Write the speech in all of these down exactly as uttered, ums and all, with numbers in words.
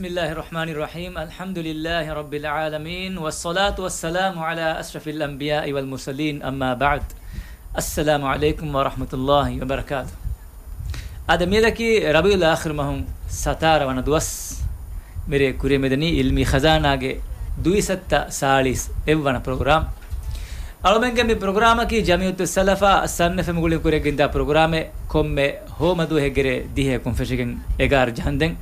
بسم الله الرحمن الرحيم. الحمد لله رب العالمين، والصلاة والسلام على أشرف الأنبياء والمرسلين، أما بعد. السلام عليكم ورحمة الله وبركاته. އަދި މިއަދަކީ ރަބީޢުލް އާޚިރު މަހުން ސަތާރަ ވަނަ ދުވަސް. މިރޭ ކުރިއަށް މިދަނީ ޢިލްމީ ޚަޒާނާގެ ދުއިސައްތަ ސާޅީސް އެއްވަނަ ޕްރޮގްރާމް. އަޅުމެންގެ މި ޕްރޮގްރާމަކީ ޖަމިއްޔަތުއް ސަލަފާ ސަން އެފްއެމް ގުޅި ކުރިއަށް ގެންދާ ޕްރޮގްރާމެއް. ކޮންމެ ހޯމަ ދުވަހެއްގެ ރޭ ދިހައަކުން ފެށިގެން އެގާރަ ޖަހަންދެން.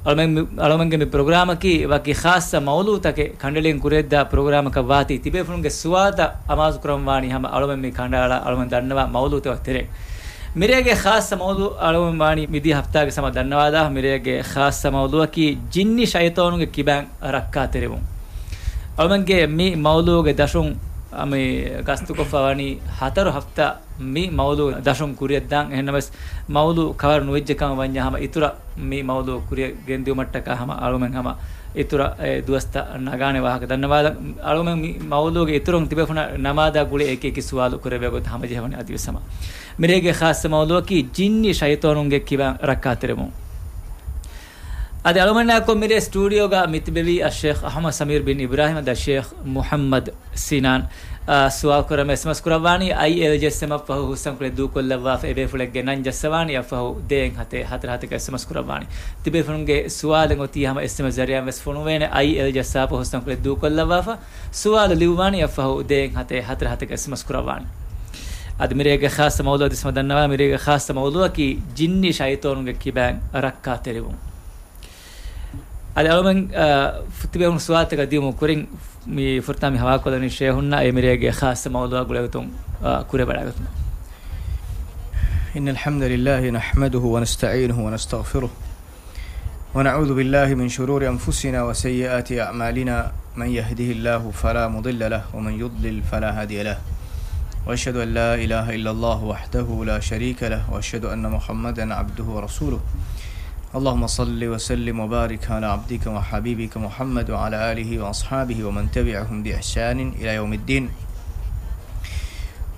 އަޅުމެން މި، އަޅުމެންގެ މި ޕްރޮގްރާމަކީ ވަކި ޚާއްޞަ މައުޟޫޢުތަކެއް ކަނޑައެޅިގެން ކުރިއަށްދާ ޕްރޮގްރާމަކަށް ވާތީ، ތިބޭފުޅުންގެ ސުވާލުތައް އަމާޒުކުރަން ވާނީ ހަމަ އަޅުމެން މި ކަނޑައަޅާ އަޅުމެން ދަންނަވާ މައުޟޫޢުތަކުގެ ތެރޭ. މިރޭގެ ޚާއްޞަ މައުޟޫޢު އަޅުމެން ވާނީ މިދިޔަ ހަފްތާގެ ހަމަ ދަންނަވާލާ، މިރޭގެ ޚާއްޞަ މައުޟޫޢަކީ ޖިންނި ޝައިޠާނުގެ ކިބައިން ރައްކާތެރިވުން. އަޅުމެންގެ މި މައުޟޫޢުގެ ދަށުން މި ގަސްތުކޮށްފަ ވަނީ ހަތަރު ހަފްތާ މި މައުޟޫޢު ދަށުން ކުރިއަށްދާން. އެހެންނަމަވެސް، މައުޟޫޢު ކަވަރު ނުވެއްޖެކަމަށް ވަންޏާ ހަމަ އިތުރަށް މި މައުޟޫޢު ކުރިއަށް ގެންދިއުމަށްޓަކާ ހަމަ އަޅުމެން ހަމަ އިތުރަށް އެ ދުވަސްތައް ނަގާނެ ވާހަކަ ދަންނަވާލަން. އަޅުމެން މި މައުޟޫޢުގެ އިތުރުން ތިބޭފުޅުންނަށް ނަމާދާ ގުޅޭ އެކި އެކި ސުވާލު ކުރެވޭ ގޮތަށް ހަމަޖެހެވަނީ އަދިވެސް ހަމަ. މިރޭގެ ޚާއްޞަ މައުޟޫޢަކީ ޖިންނި ޝައިޠާނުންގެ ކިބައިން ރައްކާތެރިވުން. އަދި އަޅުމެންނާއެކު މިރޭ ސްޓޫޑިއޯގަ މިތިބެވީ އައްޝޭޚް އަޙްމަދު ސަމީރު ބިން އިބްރާހިމް އަދި އައްޝޭޚް މުޙައްމަދު ސިނާން، އާ، ސުވާލު ކުރަމުން އެސްއެމްއެސް ކުރައްވާނީ އައިއެލްޖެއެސްއެމް އަށްފަހު ހުސްއަންކޮޅެއް ދޫކޮށްލައްވާފަ އެބޭފުޅެއްގެ ނަން ޖައްސަވާނީ އަށްފަހު ދޭއް ހަތެއް ހަތަރު ހަތެއް އެސްއެމްއެސް ކުރައްވާނީ. ތިބޭފުޅުންގެ ސުވާލެއް އޮތީ ހަމަ އެސްއެމްއެސް ޒަރީއާ ވެސް ފޮނުވޭނެ. އައިއެލްޖެއެސްއެމް އަށްފަހު ހުސްއަންކޮޅެއް ދޫކޮށްލައްވާފަ ސުވާލު ލިޔުއްވާނީ އަށްފަހު ދޭއް ހަތެއް ހަތަރު ހަތެއް އެސްއެމްއެސް ކުރައްވާނީ. އަދި މިރޭގެ ޚާއްޞަ މައުޟޫޢަށް ދިސްމަ ދަންނަވާ، މިރޭގެ ޚާއްޞަ މައުޟޫޢަކީ ޖިންނި ޝައިޠާނުންގެ ކިބައިން ރައްކާތެރިވުން. އަދި އަޅުމެން، އާ، ފު-، ތިބޭފުޅުން ސުވާލުތަކަށް ދިޔުމުގެ ކުރިން މި ފުރަތަމަ މި ހަވާލުކޮށްލަނީ ޝޭހުންނާ އެ މިރޭގެ ޚާއްޞަ މައުޟޫޢާ ގުޅޭގޮތުން، އާ، ކުރިއަށް ވަޑާގަތުމަށް. إن الحمد لله نحمده ونستعينه ونستغفره ونعوذ بالله من شرور أنفسنا وسيئات أعمالنا. من يهده الله فلا مضل له ومن يضلل فلا هادي له. وأشهد أن لا إله إلا الله وحده لا شريك له وأشهد أن محمدا عبده ورسوله. اللهم صل وسلم وبارك على عبدك وحبيبك محمد وعلى آله وأصحابه ومن تبعهم بإحسان إلى يوم الدين.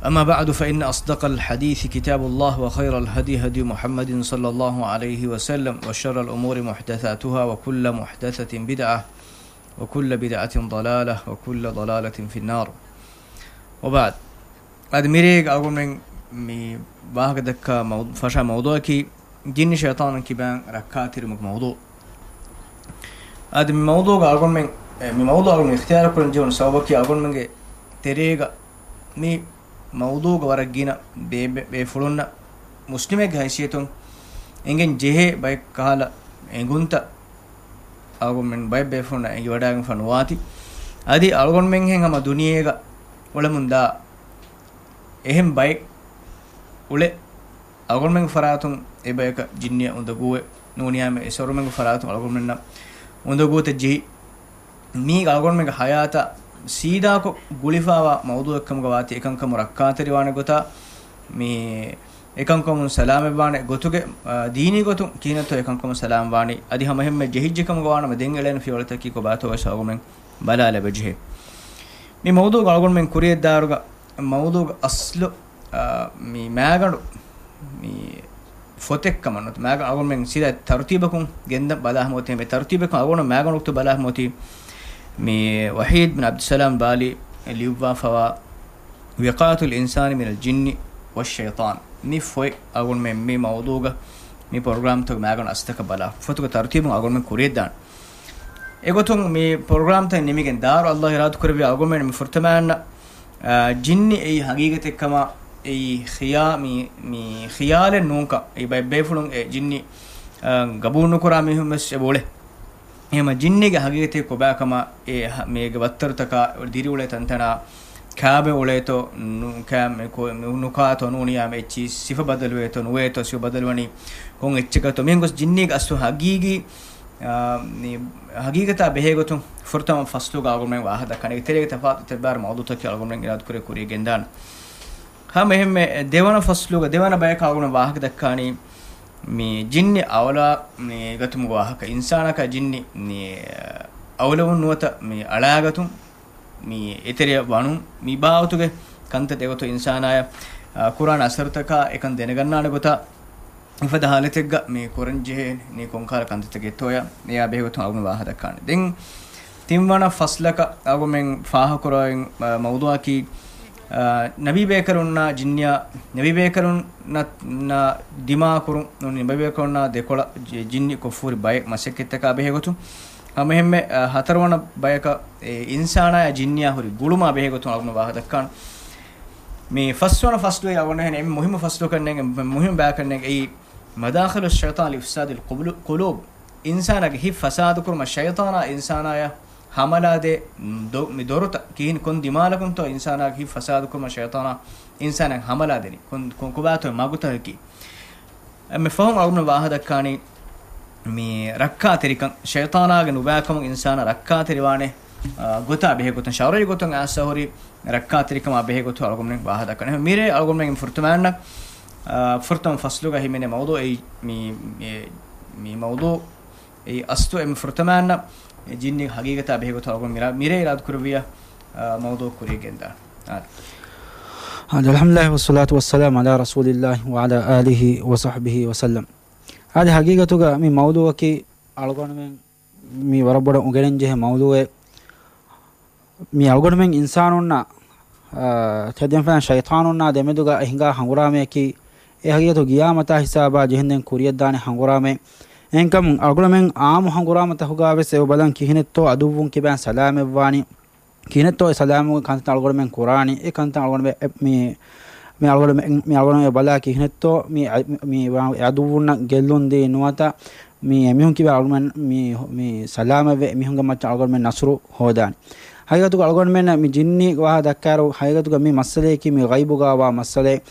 أما بعد، فإن أصدق الحديث كتاب الله، وخير الهدي هدي محمد صلى الله عليه وسلم، وشر الأمور محدثاتها، وكل محدثة بدعة، وكل بدعة ضلالة، وكل ضلالة في النار. وبعد. އަދި މިރޭގަ އަޅުގަނޑުމެން މި ވާހަކަ ދައްކާ މައު-، ފަށާ މައުޟޫޢަކީ ޖިންނި ޝައިޠާނުން ކިބައިން ރައްކާތެރިވުމުގެ މައުޟޫޢު. އަދި މި މައުޟޫޢުގަ އަޅުގަނޑުމެން، އެ، މި މައުޟޫޢު އަޅުގަނޑު އިޚްތިޔާރު ކުރަން ޖެހުނު ސަބަބަކީ އަޅުގަނޑުމެންގެ ތެރޭގަ މި މައުޟޫޢުގަ ވަރަށް ގިނަ ބޭ-، ބޭ-، ބޭފުޅުންނަށް މުސްލިމެއްގެ ހައިސިއްޔަތުން އެނގެން ޖެހޭ ބައެއް ކަހަލަ އެނގުންތައް އަޅުގަނޑުމެން ބައެއް ބޭފުޅުންނަށް އެނގިވަޑާގެންފަ ނުވާތީ. އަދި އަޅުގަނޑުމެންހެން ހަމަ ދުނިޔޭގަ އުޅެމުންދާ އެހެން ބައެއް އުޅެ އަޅުގަނޑުމެންގެ ފަރާތުން އެބަޔަކަށް ޖިންނިއަށް އުނދަގޫވެ ނޫނިއްޔާމެ އެސޮރުމެންގެ ފަރާތުން އަޅުގަނޑުމެންނަށް އުނދަގޫތައް ޖެހި، މީ އަޅުގަނޑުމެންގެ ހަޔާތަށް ސީދާކޮށް ގުޅިފާވާ މައުޟޫޢެއްކަމުގަ ވާތީ އެކަންކަމުން ރައްކާތެރިވާނެ ގޮތާ، މި އެކަންކަމުން ސަލާމަތްވާނެ ގޮތުގެ، އާ، ދީނީ ގޮތުން ކިހިނެއްތޯ އެކަންކަމުން ސަލާމްވާނީ. އަދި ހަމަ އެހެންމެ ޖެހިއްޖެކަމުގަ ވާނަމަ ދެން އެޅޭނެ ފިޔަވަޅުތަކީ ކޮބާތޯ ވެސް އަޅުގަނޑުމެން ބަލާލަބަޖެހޭ. މި މައުޟޫޢުގަ އަޅުގަނޑުމެން ކުރިއަށްދާއިރުގަ މައުޟޫޢުގެ އަސްލު، އާ، މި މާގަނޑު، މި ފޮތެއްކަމަށް ނުވަތަ މާގަނޑު އަޅުގަނޑުމެން ސީދާ ތަރުތީބަކުން ގެންދަން ބަލާ ހަމަ އޮތީ، މި ތަރުތީބަކުން އަޅުގަނޑު މާގަނޑު ވަގުތު ބަލާ ހަމަ އޮތީ، މި ވަޙީދު ބިން ޢަބްދުއްސަލާމް ބާލީ ލިޔުއްވާފަވާ ވިޤާޔަތުލް އިންސާނި މިނަލް ޖިންނި ވައްޝައިޠާން. މި ފޮތް އަޅުގަނޑުމެން މި މައުޟޫޢުގަ މި ޕްރޮގްރާމްތަކުގެ މާގަނޑު އަސްލުތަކަށް ބަލާ ފޮތުގެ ތަރުތީބުން އަޅުގަނޑުމެން ކުރިއަށްދާނެ. އެގޮތުން މި ޕްރޮގްރާމްތައް ނިމިގެން ދާއިރު އައްލާހު އިރާދަކުރެއްވި އަޅުގަނޑުމެން މި ފުރަތަމައަށް އާ، ޖިންނި އެއީ ހަގީގަތެއްކަމަށް އެއީ ޚިޔާ-، މި، މި ޚިޔާލެއް ނޫންކަން. އެއީ ބައެއް ބޭފުޅުން އެ ޖިންނި، އާ، ގަބޫލު ނުކުރާ މީހުން ވެސް އެބަ އުޅޭ. އެހެންމަ ޖިންނީގެ ހަގީގަތެއް ކޮބާކަމަށް އެ ހަ-، މީގެ ވައްތަރުތަކާ ދިރިއުޅޭ ތަންތަނާ ކާބެ އުޅޭތޯ، ނު-، ކާ-، މި ކޮ-، މި ނުކާތޯ ނޫނިޔާ މި އެއްޗި ސިފަ ބަދަލުވޭތޯ ނުވޭތޯ ސިފަ ބަދަލުވަނީ ކޮން އެއްޗަކަށްތޯ. މިހެން ގޮސް ޖިންނީގެ އަސްލު ހަގީގީ އާ، މި ހަގީގަތާ ބެހޭގޮތުން ފުރަތަމަ ފަސްލުގަ އަޅުގަނޑުމެން ވާހަކަ ދައްކާނެ. އޭގެ ތެރޭގަ ތަފާތު ތެއްބާރު މައުޟޫޢުތަކެއް އަޅުގަނޑުމެން އިރާދަކުރޭ ކުރިއަށް ގެންދާނެ. ހަމަ އެހެންމެ ދެވަނަ ފަސްލުގަ ދެވަނަ ބަޔަކަށް އަޅުގަނޑު ވާހަކަ ދައްކާނީ، މި ޖިންނި އައުލާ މި ގަތުމުގެ ވާހަކަ. އިންސާނަކާ ޖިންނި މި އައުލެވުން ނުވަތަ މި އަޅާގަތުން މި އެތެރެއަށް ވަނުން މި ބާވަތުގެ ކަންތައް ދެގޮތު އިންސާނާޔަށް، އާ، ކުރާނެ އަސަރުތަކާ އެކަން ދެނެގަންނާނެ ގޮތަށް އެފަދަ ހާލަތެއްގަ މި ކުރަން ޖެހޭ ނީ ކޮންކަހަލަ ކަންތައްތަކެއްތޯޔާ އެއާ ބެހޭގޮތުން އަޅުގަނޑު ވާހަ ދައްކާނެ. ދެން ތިންވަނަ ފަސްލަކަށް އަޅުގަނޑުމެން ފާހަގަކުރާ މައުޟޫޢަކީ، އާ، ނަބީބޭކަލުންނާ ޖިންނިއާ، ނަބީބޭކަލުންނަށް ދިމާކުރުން ނޫނީ ނަބީބޭކަލުންނާ ދެކޮޅަށް ޖި-، ޖިންނި ކޮށްފަހުރި ބައެއް މަސައްކަތްތަކާ ބެހޭގޮތުން ހަމައެހެންމެ، އާ، ހަތަރުވަނަ ބަޔަކަށް އެ އިންސާނާޔާ ޖިންނިއާ ހުރި ގުޅުމާ ބެހޭގޮތުން އަޅުގަނޑު ވާހަ ދައްކާނެ. މި ފަސްވަނަ ފަސްލުގައި އަޅުގަނޑު އެންމެ މުހިއްމު ފަސްލަކަށް ނެން، އެންމެ މުހިއްމު ބަޔަކަށް ނެން އެއީ މަދާޚިލު ޝައިޠާން ލި އިފްސާދިލް ޤުލޫ-، ޤުލޫބް. އިންސާނާގެ ހިތް ފަސާދަ ކުރުމަށް ޝައިޠާނާ އިންސާނާޔަށް ހަމަލާދޭ ދޮ-، މި ދޮރުތައް ކިހިނެއް ކޮން ދިމާލަކުންތޯ އިންސާނާގެ ހިތް ފަސާދަ ކުރުމަށް ޝައިޠާނާ އިންސާނާއަށް ހަމަލާދެނީ؟ ކޮން، ކޮ-، ކޮބާތޯ މަގުތަކަކީ؟ އެންމެ ފަހުން އަޅުގަނޑު ވާހަ ދައްކާނީ މި ރައްކާތެރިކަން، ޝައިޠާނާގެ ނުބައިކަމުން އިންސާނާ ރައްކާތެރިވާނެ، އާ، ގޮތާ ބެހޭގޮތުން ޝަރުޢީ ގޮތުން އައިސްފަހުރި ރައްކާތެރިކަމާ ބެހޭގޮތުން އަޅުގަނޑުމެން ވާހަ ދައްކާނެ. މިރޭ އަޅުގަނޑުމެން ފުރަތަމައަންނަ، އާ، ފުރަތަމަ ފަސްލުގަ ހިމެނޭ މައުޟޫޢު އެއީ މި، މި، މި މައުޟޫޢު އެއީ އަސްލު އެންމެ ފުރަތަމައަންނަ ޖިންނި ހަގީގަތާ ބެހޭގޮތުން އަޅުގަނޑު މިރޭ، މިރޭ އިރާދަކުރެއްވިއްޔާ، އާ، މައުޟޫޢު ކުރިޔަށް ގެންދާނެ. އާދެ. އާދެ، އަލްޙަމްދުލިއްލާހި ވައްޞަލާތު ވައްސަލާމު ޢަލާ ރަސޫލިއްލާހި ވަޢަލާ އާލިހި ވަޞަޙްބިހި ވަސައްލަމް. އާދެ، ހަގީގަތުގަ މި މައުޟޫޢަކީ އަޅުގަނޑުމެން މި ވަރަށް ބޮޑަށް އުނގެނެން ޖެހޭ މައުޟޫޢެއް. މި އަޅުގަނޑުމެން އިންސާނުންނާ، އާ، ތެދެންފަދަ ޝައިޠާނުންނާ ދެމެދުގަ ހިނގާ ހަނގުރާމަޔަކީ، އެ ހަގީގަތު ގިޔާމަތާ ހިސާބާ ޖެހެންދެން ކުރިޔަށްދާނެ ހަނގުރާމައެއް. އެހެންކަމުން އަޅުގަނޑުމެން އާއްމު ހަނގުރާމަތަކުގަ ވެސް އެބަ ބަލަން ކިހިނެއްތޯ އަދުއްވުން ކިބައިން ސަލާމަތްވާނީ، ކިހިނެއްތޯ އެ ސަލާމަތްވުމުގެ ކަންތައް އަޅުގަނޑުމެން ކުރާނީ، އެ ކަންތައް އަޅުގަނޑުމެ-، މި، މި އަޅުގަނޑު-، މި އަޅުގަނޑު އެ ބަލާ ކިހިނެއްތޯ މި، މި، މި އަދުއްވުންނަށް ގެއްލުން ދީ ނުވަތަ މި އެމީހުން ކިބައިން އަޅުގަނޑުމެން މި، މި ސަލާމަތްވެ އެމީހުންގެ މައްޗަށް އަޅުގަނޑުމެން ނަޞްރު ހޯދާނީ. ހަގީގަތުގަ އަޅުގަނޑުމެންނަށް މި ޖިންނި ވާހަކަ ދައްކާއިރު، ހަގީގަތުގަ މި މައްސަލަޔަކީ މި ޣައިބުގަ ވާ މައްސަލައެއް.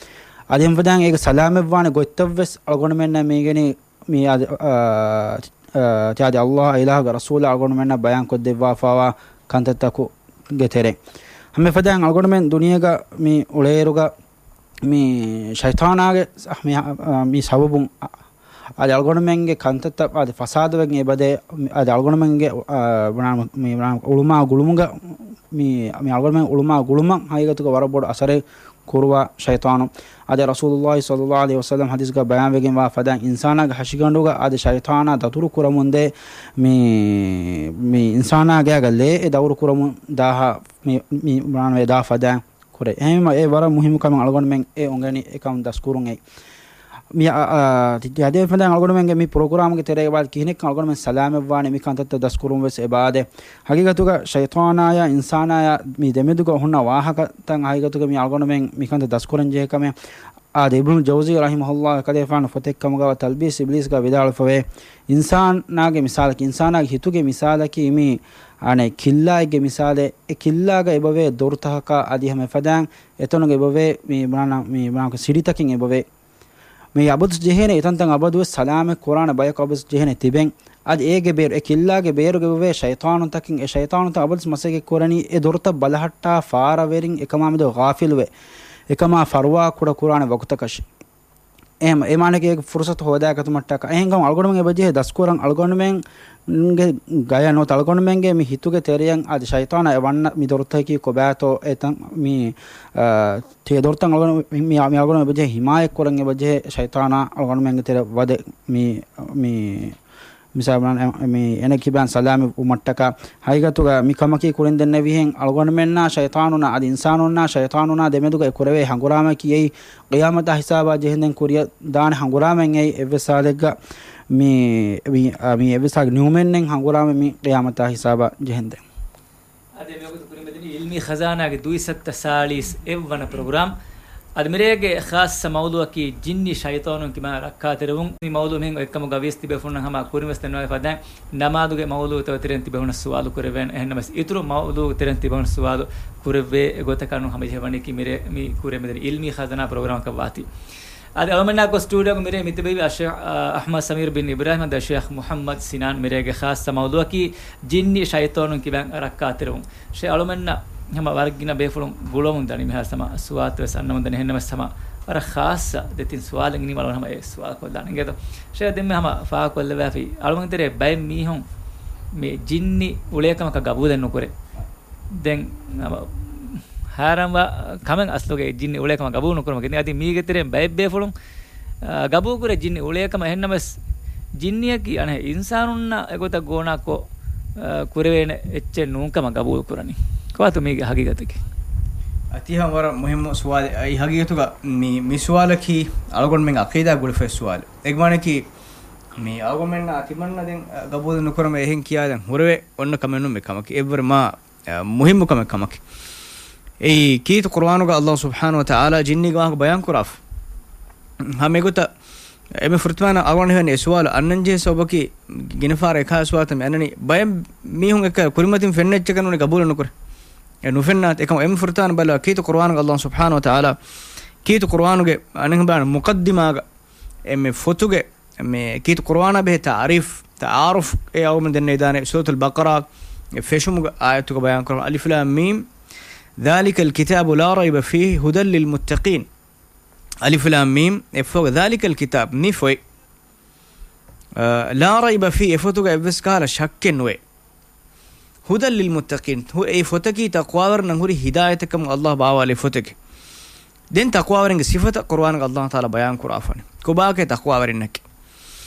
އަދި އެންފަދައިން އޭގެ ސަލާމަތްވާނެ ގޮތްތައްވެސް އަޅުގަނޑުމެންނަށް މީގެނީ މި އާދެ، އާ، އާ، ތިޔާދި ﷲ އާ އިލާހުގެ ރަސޫލާ އަޅުގަނޑުމެންނަށް ބަޔާންކޮށްދެއްވާފައިވާ ކަންތައްތަކުގެ ތެރެއިން. ހަމަ އެފަދައިން އަޅުގަނޑުމެން ދުނިޔޭގަ މި އުޅޭއިރުގަ މި ޝައިޠާނާގެ މި، މި ސަބަބުން އަދި އަޅުގަނޑުމެންގެ ކަންތައްތައް އަދި ފަސާދަވެގެން އެބަދޭ، އަދި އަޅުގަނޑުމެންގެ، އާ، ބުނާނަމަ، މި ބުނާނަމަ އުޅުމާ ގުޅުމުގަ މި، މި އަޅުގަނޑުމެން އުޅުމާ ގުޅުމަށް ހަގީގަތުގަ ވަރަށް ބޮޑު އަސަރެއް ކުރުވާ ޝައިޠާނު. އާދެ، ރަސޫލުﷲ ޞައްލަﷲ ޢަލައިހި ވަސައްލަމް ޙަދީޘްގަ ބަޔާންވެގެންވާ ފަދައިން އިންސާނާގެ ހަށިގަނޑުގަ އާދެ ޝައިޠާނާ ދަތުރު ކުރަމުންދޭ މި، މި އިންސާނާ ގާގަ ލޭ އެ ދައުރު ކުރަމުން ދާހާ މި، މި ބުނާނަމަ އެ ދާ ފަދައިން ކުރޭ. އެހެންވީމަ އެ ވަރަށް މުހިއްމު ކަމެއް އަޅުގަނޑުމެން އެ އުނގެނި އެކަމުން ދަސްކުރުން އެއީ. މި، އާ، އާ، ތި-، ތި-، އަދި އެފަދައިން އަޅުގަނޑުމެންގެ މި ޕްރޮގްރާމްގެ ތެރޭގަ ވާ ކިހިނެއްކަން އަޅުގަނޑުމެން ސަލާމަތްވާނެ މި ކަންތައްތައް ދަސްކުރުން ވެސް އެބައާދޭ. ހަގީގަތުގަ ޝައިޠާނާޔާ އިންސާނާޔާ މި ދެމެދުގަ ހުންނަ ވާހަކަތައް ހަގީގަތުގަ މި އަޅުގަނޑުމެން މި ކަންތައް ދަސްކުރަން ޖެހޭ ކަމެއް. އާދެ، އިބްނުލް ޖައުޒީ ރަޙިމަހުﷲ އެކަލޭފާނު ފޮތެއް ކަމުގަ ތަލްބީސް އިބްލީސްގަ ވިދާޅުވެފަވޭ، އިންސާނާގެ މިސާލަކީ، އިންސާނާގެ ހިތުގެ މިސާލަކީ މި، އަނެއް، ކިއްލާއެއްގެ މިސާލެއް. އެ ކިއްލާގަ އެބަވޭ ދޮރުތަކަކާ އަދި ހަމަ އެފަދައިން އެތަނުގަ އެބަވޭ މި ބުނާނަ، މި ބުނާ ސިޑިތަކެއް އެބަވޭ. މި އަބަދު ޖެހޭނެ އެތަންތަން އަބަދުވެސް ސަލާމަތް ކުރާނެ ބަޔަކު އަބަދު ޖެހޭނެ ތިބެން. އަދި އޭގެ ބޭރު، އެ ކިއްލާގެ ބޭރުގަ އެބަވޭ ޝައިޠާނުތަކެއް. އެ ޝައިޠާނުތައް އަބަދުވެސް މަސައްކަތް ކުރަނީ އެ ދޮރުތައް ބަލަހައްޓާ ފާރަވެރިން އެކަމާ މެދު ޣާފިލުވެ، އެކަމާ ފަރުވާ ކުޑަ ކުރާނެ ވަގުތަކަށެ. އެހެން އެ މާނައަކީ އޭގެ ފުރުޞަތު ހޯދާގަތުމަށްޓަކާ. އެހެންކަމުން އަޅުގަނޑުމެން އެބަޖެހޭ ދަސްކުރަން އަޅުގަނޑުމެންގެ ގަޔަށް ނުވަތަ އަޅުގަނޑުމެންގެ މި ހިތުގެ ތެރެއަށް އަދި ޝައިޠާނާ އެ ވަންނަ މި ދޮރުތަކަކީ ކޮބާތޯ އެތަން މި، އާ، ތި ދޮރުތައް އަޅުގަނޑު މި، މި އަޅުގަނޑު އެބަޖެހޭ ހިމާޔަތްކުރަން އެބަޖެހޭ ޝައިޠާނާ އަޅުގަނޑުމެންގެ ތެރެ ވަދެ މި، މި މިސާލު ބުނާނަ، މި އޭނަ ކިބައިން ސަލާމަތް ވުމަށްޓަކާ. ހަގީގަތުގަ މި ކަމަކީ ކުރިން ދެންނެވިހެން އަޅުގަނޑުމެންނާ ޝައިޠާނުންނާ އަދި އިންސާނުންނާ ޝައިޠާނުންނާ ދެމެދުގަ އެ ކުރެވޭ ހަނގުރާމައަކީ އެއީ ޤިޔާމަތާ ހިސާބާ ޖެހެންދެން ކުރިއަށް ދާނެ ހަނގުރާމައެއް އެއީ އެއްވެސް ހާލެއްގަ މި، މި، މި އެއްވެސް ހާލެއް ނިމުމެއް ނެތް ހަނގުރާމަ މި ޤިޔާމަތާ ހިސާބާ ޖެހެންދެން. އަދި މިވަގުތު ކުރިމަތިން އިލްމީ ޚަޒާނާގެ ދުއިސައްތަ ސާޅީސް އެއްވަނަ ޕްރޮގްރާމް. އަދި މިރޭގެ ޚާއްޞަ މައުޟޫޢަކީ ޖިންނި ޝައިޠާނުން ކިބައިން ރައްކާތެރިވުން. މި މައުޟޫޢު މިހެން އޮތްކަމުގަ ވިޔަސް ތިބޭފުޅުންނަށް ހަމަ ކުރިންވެސް ދަންނަވާފަ ދެން ނަމާދުގެ މައުޟޫޢުތައް ތެރެއިން ތިބޭފުޅުންނަށް ސުވާލު ކުރެވޭނެ. އެހެންނަމަވެސް އިތުރު މައުޟޫޢު ތެރެއިން ތިބޭފުޅުން ސުވާލު ކުރެވޭ ގޮތަކަށް ނޫން ހަމަޖެހޭ ވަނީކީ މިރޭ މި ކުރިމަތިން އިލްމީ ޚަޒާނާ ޕްރޮގްރާމަކަށް ވާތީ. އަދި އަޅުމެންނާ ގޮސް ސްޓޫޑިއޯގަ މިރޭ މިތިބެވި އައްޝޭޚް، އަ، އަޙްމަދު ސަމީރު ބިން އިބްރާހިމް އަދި އައްޝޭޚް މުޙައްމަދު ސިނާން. މިރޭގެ ޚާއްޞަ މައުޟޫޢަކީ ޖިންނި ޝައިޠާނުން ކިބައިން ރައްކާތެރިވުން. ޝޭޚް އަޅުމެންނަށް ހަމަ ވަރަށް ގިނަ ބޭފުޅުން ގުޅަމުން ދަނީ މިހާރު ހަމަ ސުވާލުތައް ވެސް އަންނަމުން ދަނީ. އެހެންނަމަވެސް ހަމަ ވަރަށް ޚާއްޞަ ދެތިން ސުވާލެއް އިނީމަ އަޅުގަނޑު ހަމަ އެ ސުވާލު ކޮށްލާނެ. އިނގޭތޯ؟ ޝޭޚް ދެންމެ ހަމަ ފާހަގަކޮށްލެވިފައި އަޅުގަނޑު ތެރޭ ބައެއް މީހުން މި ޖިންނި އުޅޭ ކަމަކަށް ގަބޫލެއް ނުކުރޭ. ދެން ހަމަ ހައިރާންވާ ކަމެއް އަސްލުގައި ޖިންނި އުޅޭ ކަމަށް ގަބޫލު ނުކުރުމަކީ. އަދި މީގެ ތެރެއިން ބައެއް ބޭފުޅުން ގަބޫލުކުރޭ ޖިންނި އުޅޭކަމަށް. އެހެންނަމަވެސް، ޖިންނިއަކީ އަނެއް އިންސާނުންނާ އެގޮތަށް ގޯނާކޮށް، އާ، ކުރެވޭނެ އެއްޗެއް ނޫންކަމަށް ގަބޫލުކުރަނީ. ކޮބާތޯ މީގެ ހަގީގަތަކީ؟ އަތީ ހަމަ ވަރަށް މުހިއްމު ސުވާލެއް. އައި ހަގީގަތުގަ މި، މި ސުވާލަކީ އަޅުގަނޑުމެން އަޤީދާ ގުޅިފައި ސުވާލެއް. އެގޮތަކީ މި އަޅުގަނޑުމެންނާ ތިމަންނަ ދެން، އަ، ގަބޫލު ނުކުރަމޭ އެހެން ކިޔާދެން ހުރެވޭ އޮންނަ ކަމެއް ނޫން މި ކަމަކީ. އެއްވަރު މާ އަ، މުހިއްމު ކަމެއް ކަމަކީ. އެއީ ކީރިތި ޤުރުއާނުގަ ﷲ ސުބްޙާނަހޫ ވަތަޢާލާ ޖިންނީގެ ވާހަކަ ބަޔާން ކުރާފަ. ހަމަ އެގޮތަށް އެންމެ ފުރަތަމަ އަޅުގަނޑު ހިމެނޭ އެ ސުވާލު އަންނަންޖެހޭ ސަބަބަކީ ގިނަ ފަހަރަށް އެކާ ސުވާލުތައް މި އަންނަނީ ބައެއް މީހުން އެކަ ކުރިމަތިން ފެންނަ އެއްޗަކަށް ނޫނީ ގަބޫލު ނުކުރޭ. އެ ނުފެންނާތި. އެކަމަ އެންމެ ފުރަތަމަ ބަލާ ކީރިތި ޤުރުއާނުގަ ﷲ ސުބްޙާނަހޫ ވަތަޢާލާ ކީރިތި ޤުރުއާނުގެ އަނެއް ބަޔާން މުޤައްދިމާގަ އެންމެ ފޮތުގެ މި ކީރިތި ޤުރުއާނާ ބެހޭ ތަޢުރީފު، ތަޢާރުފު އެ އަޅުގަނޑު ދެންނެވިދާނެ ސޫރަތުލް ބަޤަރާ އެ ފެށުމުގެ އާޔަތުގަ ބަޔާން ކުރަމުން، އަލިފް ލާމް މީމް، ޛާލިކަލް ކިތާބު ލާ ރައިބަ ފީހި ހުދައް ލިލް މުއްތަޤީން. އަލިފް ލާމް މީމް، އެއްފަހުގަ ޛާލިކަލް ކިތާބު، މި ފޮތް، އަ، ލާ ރައިބަ ފީހި، އެ ފޮތުގަ އެއްވެސް ކަހަލަ ޝައްކެއް ނުވޭ. ހުދައް ލިލް މުއްތަޤީން، ހު-، އެ ފޮތަކީ ތަޤްވާވެރިންނަށް ހުރި ހިދާޔަތެއް ކަމަށް ﷲ ބާވާލި ފޮތެކޭ. ދެން ތަޤްވާވެރިންގެ ސިފަތައް ޤުރުއާނުގަ ﷲ ތަޢާލާ ބަޔާން ކުރާފަނި. ކޮބާކޭ ތަޤްވާވެރިންނަކީ؟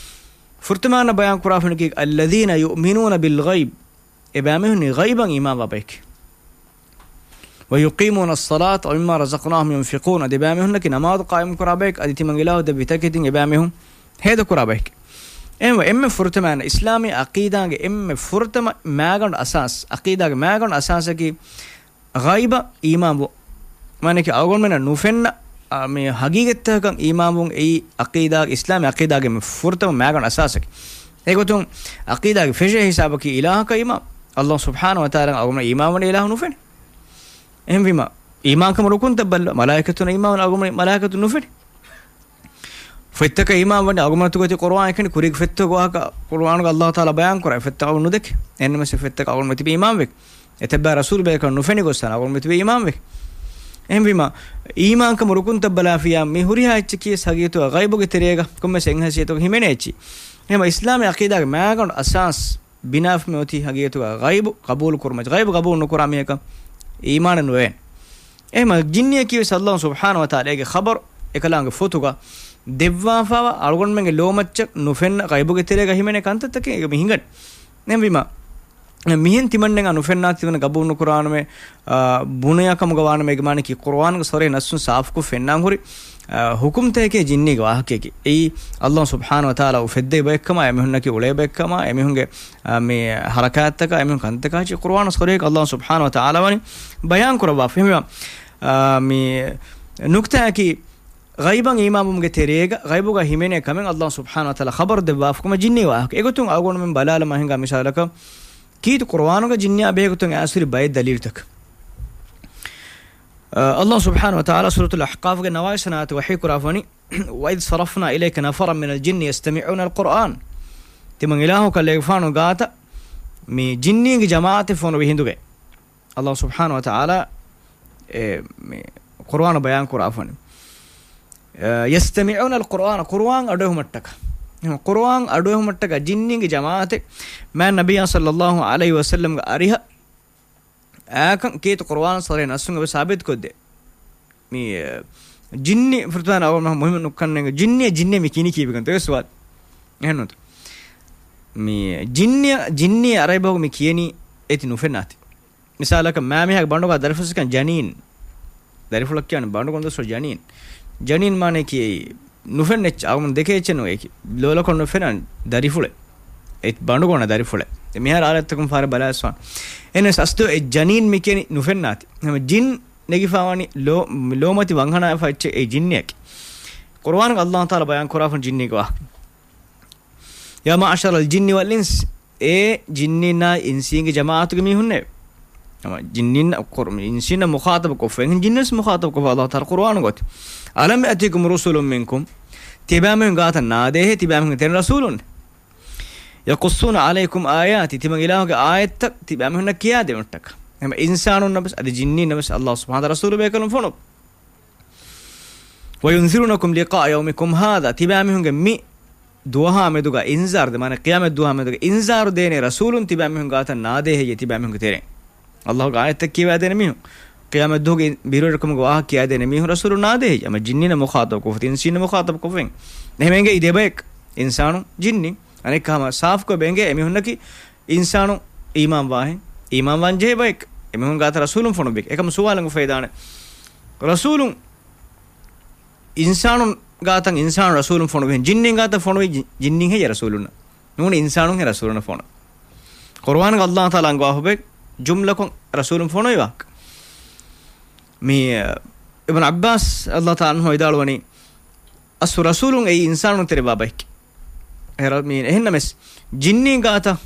ފުރަތަމަ ބަޔާން ކުރާފަނިކީ، الذين يؤمنون بالغيب، އެބައިމީހުން ޣައިބަށް އީމާންވާ ބަޔެކޭ. ويقيمون الصلاة ومما رزقناهم ينفقون، އަދި އެބައިމީހުންނަކީ ނަމާދު ޤާއިމު ކުރާ ބަޔެކޭ، އަދި ތިމަން އިލާހު ދެއްވި ތަކެތިން އެބައިމީހުން ހޭދަކުރާ ބަޔެކޭ. އެހެންވެ، އެންމެ ފުރަތަމަ އިސްލާމީ ޢަޤީދާގެ އެންމެ ފުރަތަމަ މާގަނޑު އަސާސް، ޢަޤީދާގެ މާގަނޑު އަސާސަކީ، ޣައިބަށް އީމާންވުން. މާނައަކީ އަޅުގަނޑުމެންނަށް ނުފެންނަ، އާ، މި ހަގީގަތްތަކަކަށް އީމާންވުން އެއީ ޢަޤީދާގެ، އިސްލާމީ ޢަޤީދާގެ މި ފުރަތަމަ މާގަނޑު އަސާސަކީ. އެގޮތުން ޢަޤީދާގެ ފެށޭ ހިސާބަކީ އިލާހަކަށް އީމާން. ﷲ ސުބްޙާނަހޫ ވަތަޢާލާ އަޅުގަނޑު އީމާންވަނީ އިލާހު ނުފެނޭ. އެހެންވީމަ، އީމާންކަމުގެ ރުކުންތައް ބައްލަ، މަލާއިކަތުންނަށް އީމާން އަޅުގަނޑު މަލާއިކަތުން ނުފެނޭ. ފޮތްތަކަށް އީމާން ވަނީ އަޅުގަނޑު ތި ގޮތީ ޤުރުއާން އެކަނި ކުރީގެ ފޮތްތަކުގެ ވާހަކަ ޤުރުއާނުގަ ﷲ ތަޢާލާ ބަޔާން ކުރާ ފޮތްތައް އަޅުގަނޑު ނުދެކެ. އެހެންނަމަވެސް އެ ފޮތްތަކަށް އަޅުގަނޑު ތިބީ އީމާންވެ. އެތައް ބައި ރަސޫލު ބޭކަލުން ނުފެނި ގޮއްސަން އަޅުގަނޑު ތިބީ އީމާންވެ. އެހެންވީމަ، އީމާންކަމުގެ ރުކުންތައް ބަލާފިޔާ މި ހުރިހާ އެއްޗަކީ ވެސް ހަގީގަތުގަ ޣައިބުގެ ތެރޭގަ ކޮންމެސް އެއް ހައިސިއްޔަތަކު ހިމެނޭ އެއްޗެއް. އެހެންވީމަ އިސްލާމީ ޢަޤީދާގެ މާގަނޑު އަސާސް ބިނާވެފަ މި އޮތީ ހަގީގަތުގަ ޣައިބު ޤަބޫލު ކުރުމަށް. ޣައިބު ޤަބޫލު ނުކުރާ މީހަކަށް އީމާނެއް ނުވޭނެ. އެހެންވީމަ ޖިންނިއަކީ ވެސް ﷲ ސުބްޙާނަހޫ ވަތަޢާލާގެ ޚަބަރު އެކަލާނގެ ފޮތުގަ ދެއްވާފައިވާ އަޅުގަނޑުމެންގެ ލޯމައްޗަށް ނުފެންނަ ޣައިބުގެ ތެރޭގަ ހިމެނޭ ކަންތައްތަކެއް މި ހިނގަނީ. އެހެންވީމަ، މިހެން ތިމަންނައަށް ނުފެންނާތީ ތިމަންނަ ގަބޫލު ނުކުރާނަމޭ، އާ، ބުނެޔާ ކަމުގަ ވާނަމޭ އޭގެ މާނައަކީ ޤުރުއާނުގެ ޞަރީޙު ނައްޞުން ސާފުކޮށް ފެންނާން ހުރި، އާ، ޙުކުމްތަކެކޭ ޖިންނީގެ ވާހަކައަކީ. އެއީ ﷲ ސުބްޙާނަހޫ ވަތަޢާލާ އުފެއްދެވި ބައެއްކަމާ، އެމީހުންނަކީ އުޅޭ ބައެއްކަމާ، އެމީހުންގެ، އާ، މި ޙަރަކާތްތަކާ، އެމީހުން ކަންތަކާ ޗި ޤުރުއާނުގެ ޞަރީޙު ﷲ ސުބްޙާނަހޫ ވަތަޢާލާ ވަނީ ބަޔާން ކުރައްވާފަ. އެހެންވީމަ، އާ، މި ނުކްތާއަކީ، ޣައިބަށް އީމާންވުމުގެ ތެރޭގަ، ޣައިބުގަ ހިމެނޭ ކަމެއް ﷲ ސުބްޙާނަހޫ ވަތަޢާލާ ޚަބަރު ދެއްވާފަ ކަމަށް ޖިންނީ ވާހަކަ. އެގޮތުން އަޅުގަނޑުމެން ބަލާލަމާ ހިނގާ މިސާލަކަށް، ކީރިތި ޤުރުއާނުގަ ޖިންނިއާ ބެހޭ ގޮތުން އައިސް ހުރި ބައެއް ދަލީލުތަކެއް. އަ، ﷲ ސުބްޙާނަހޫ ވަތަޢާލާ ސޫރަތުލް އަޙްޤާފްގެ ނަވާވީސް ވަނަ އާޔަތު ވަޙީ ކުރާފަ ވަނީ، وَإِذْ صَرَفْنَا إِلَيْكَ نَفَرًا مِنَ الْجِنِّ يَسْتَمِعُونَ الْقُرْآنَ. ތިމަން އިލާހު ކަލޭގެފާނު ގާތަށް މި ޖިންނީންގެ ޖަމާޢަތެއް ފޮނުވި ހިނދުގައި. ﷲ ސުބްޙާނަހޫ ވަތަޢާލާ އެ، މި، ޤުރުއާނު ބަޔާން ކުރާފަނި. އަ، يَسْتَمِعُونَ الْقُرْآنَ، ޤުރުއާން އަޑުއެހުމަށްޓަކާ. ޤުރުއާން އަޑުއެހުމަށްޓަކާ ޖިންނީންގެ ޖަމާޢަތެއް މާތް ނަބިއްޔާ ޞައްލައްލާހު ޢަލައިހި ވަސައްލަމްގެ އަރިހަށް އާކަން ކީރިތި ޤުރުއާން ޞަރީޙު ނައްޞުން އެބަ ސާބިތުކޮށްދޭ. މި، އަ، ޖިންނި ފުރަތަމަ އަވަ މުހިއްމު ނުކަންނޭނގެ ޖިންނި، ޖިންނި މި ކިނީ ކީއްވެގެންތޯ އެ ސުވާލު. އެހެންނުތަ؟ މި ޖިންނި، ޖިންނި ޢަރަބި ބަހުގަ މި ކިޔަނީ އޭތި ނުފެންނާތި. މިސާލަކަށް، މާމީހާގެ ބަނޑުގަ ދަރިފުޅަކަށް ކިޔަނީ ޖަނީން. ދަރިފުޅަށް ކިޔަނީ ބަނޑުގަ ދަރިފުޅަށް ޖަނީން. ޖަނީން މާނައަކީ ނުފެންނަ އެއްޗެއް، އަޅުގަނޑު ދެކޭ އެއްޗެއް ނޫން އެކި. ލޯލަކޮށް ނުފެންނަ ދަރިފުޅެއް. އެ ބަނޑުގަ އޮންނަ ދަރިފުޅެއް. އެ މިހާރު އާލަތްތަކުން ފާރެއް ބަލާލަސްވާން. އެހެނަސް އަސްލު އެ ޖަނީން މި ކިޔަނީ ނުފެންނާތި. ހަމަ ޖިން ނެގިފަ ވަނީ ލޯ-، ލޯމަތި ވަންހަނާފަ އެއްޗެއް އެ ޖިންނިއަކީ. ޤުރުއާނުގަ ﷲ ތަޢާލާ ބަޔާން ކުރާފަން ޖިންނީގެ ވާހަކަ. يَا مَعْشَرَ الْجِنِّ وَالْإِنْسِ، އޭ ޖިންނީންނާ އިންސީންގެ ޖަމާޢަތުގެ މީހުންނޭ. ހަމަ ޖިންނީން ޤުރު-، އިންސީންނަށް މުޚާޠަބު ކޮށްފަ، އެހެން ޖިންނަސް މުޚާޠަބު ކޮށްފަ ﷲ ތަޢާލާ ޤުރުއާނުގަ އޮތީ. أَلَمْ يَأْتِكُمْ رُسُلٌ مِنْكُمْ، ތިބާމީހުން ގާތަށް ނާދޭހޭ، ތިބާމީހުން ތެރެ ރަސޫލުން. يَقُصُّونَ عَلَيْكُمْ آيَاتِي، ތިމަން އިލާހުގެ އާޔަތްތައް ތިބާމީހުންނަށް ކިޔާދެވުންޓަކަ. ހަމަ އިންސާނުންނަށް ވެސް، އަދި ޖިންނީންނަށް ވެސް ﷲ ސުބްޙާނަހޫ ވަތަޢާލާ ރަސޫލު ބޭކަލުން ފޮނުވި. وَيُنْذِرُونَكُمْ لِقَاءَ يَوْمِكُمْ هَذَا، ތިބާމީހުންގެ މި ދުވަހާ މެދުގަ އިންޒާރު ދޭ، މާނަ ޤިޔާމަތް ދުވަހާ މެދުގަ އިންޒާރު ދޭނެ ރަސޫލުން ތިބާމީހުން ގާތަށް ނާދޭ ހެއްޔޭ ތިބާމީހުންގެ ތެރެއިން. ﷲގެ އާޔަތްތައް ކިޔަވާދޭނެ މީހުން. ޤިޔާމަތްދުވަހުގެ ބިރުވެރިކަމުގެ ވާހަކަ ކިޔާދޭނެ މީހުން ރަސޫލުން ނާދޭ ހެއްޔޭ؟ ހަމަ ޖިންނީންނަށް މުޚާޠަބު ކޮށްފަ، އިންސީންނަށް މުޚާޠަބު ކޮށްފައިން. އެހެމެންގެ އި ދެބަޔަކު އިންސާނު ޖިންނި. އަނެއްކާ ހަމަ ސާފުކޮށް ބެނގޭ އެމީހުންނަކީ އިންސާނު އީމާން ވާހެން، އީމާން ވާން ޖެހޭ ބަޔެއް. އެމީހުން ގާތަށް ރަސޫލުން ފޮނުއްވި. އެކަމަ ސުވާލެއް އުފެދާނެ. ރަސޫލުން އިންސާނުން ގާތަށް އިންސާނު ރަސޫލުން ފޮނުވި، ޖިންނިން ގާތަށް ފޮނުވި ޖި-، ޖިންނިން ހެއްޔޭ ރަސޫލުން؟ ނޫނީ އިންސާނުން ހެއްޔޭ ރަސޫލުން ފޮނު. ޤުރުއާންގަ ﷲ ތަޢާލާ އަންގަވާފަ ޖުމްލަކޮށް ރަސޫލުން ފޮނުވި ވާހަކަ. މި، އިބްނު ޢައްބާސް ރަޟިޔަﷲ ތަޢާލާ ޢަންހު ވިދާޅުވަނީ، އަސްލު ރަސޫލުން އެއީ އިންސާނުން ތެރެ ބާބައެކޭ. އެހެރަ-، މި އެހެންނަމެސް، ޖިންނީން ގާތަށް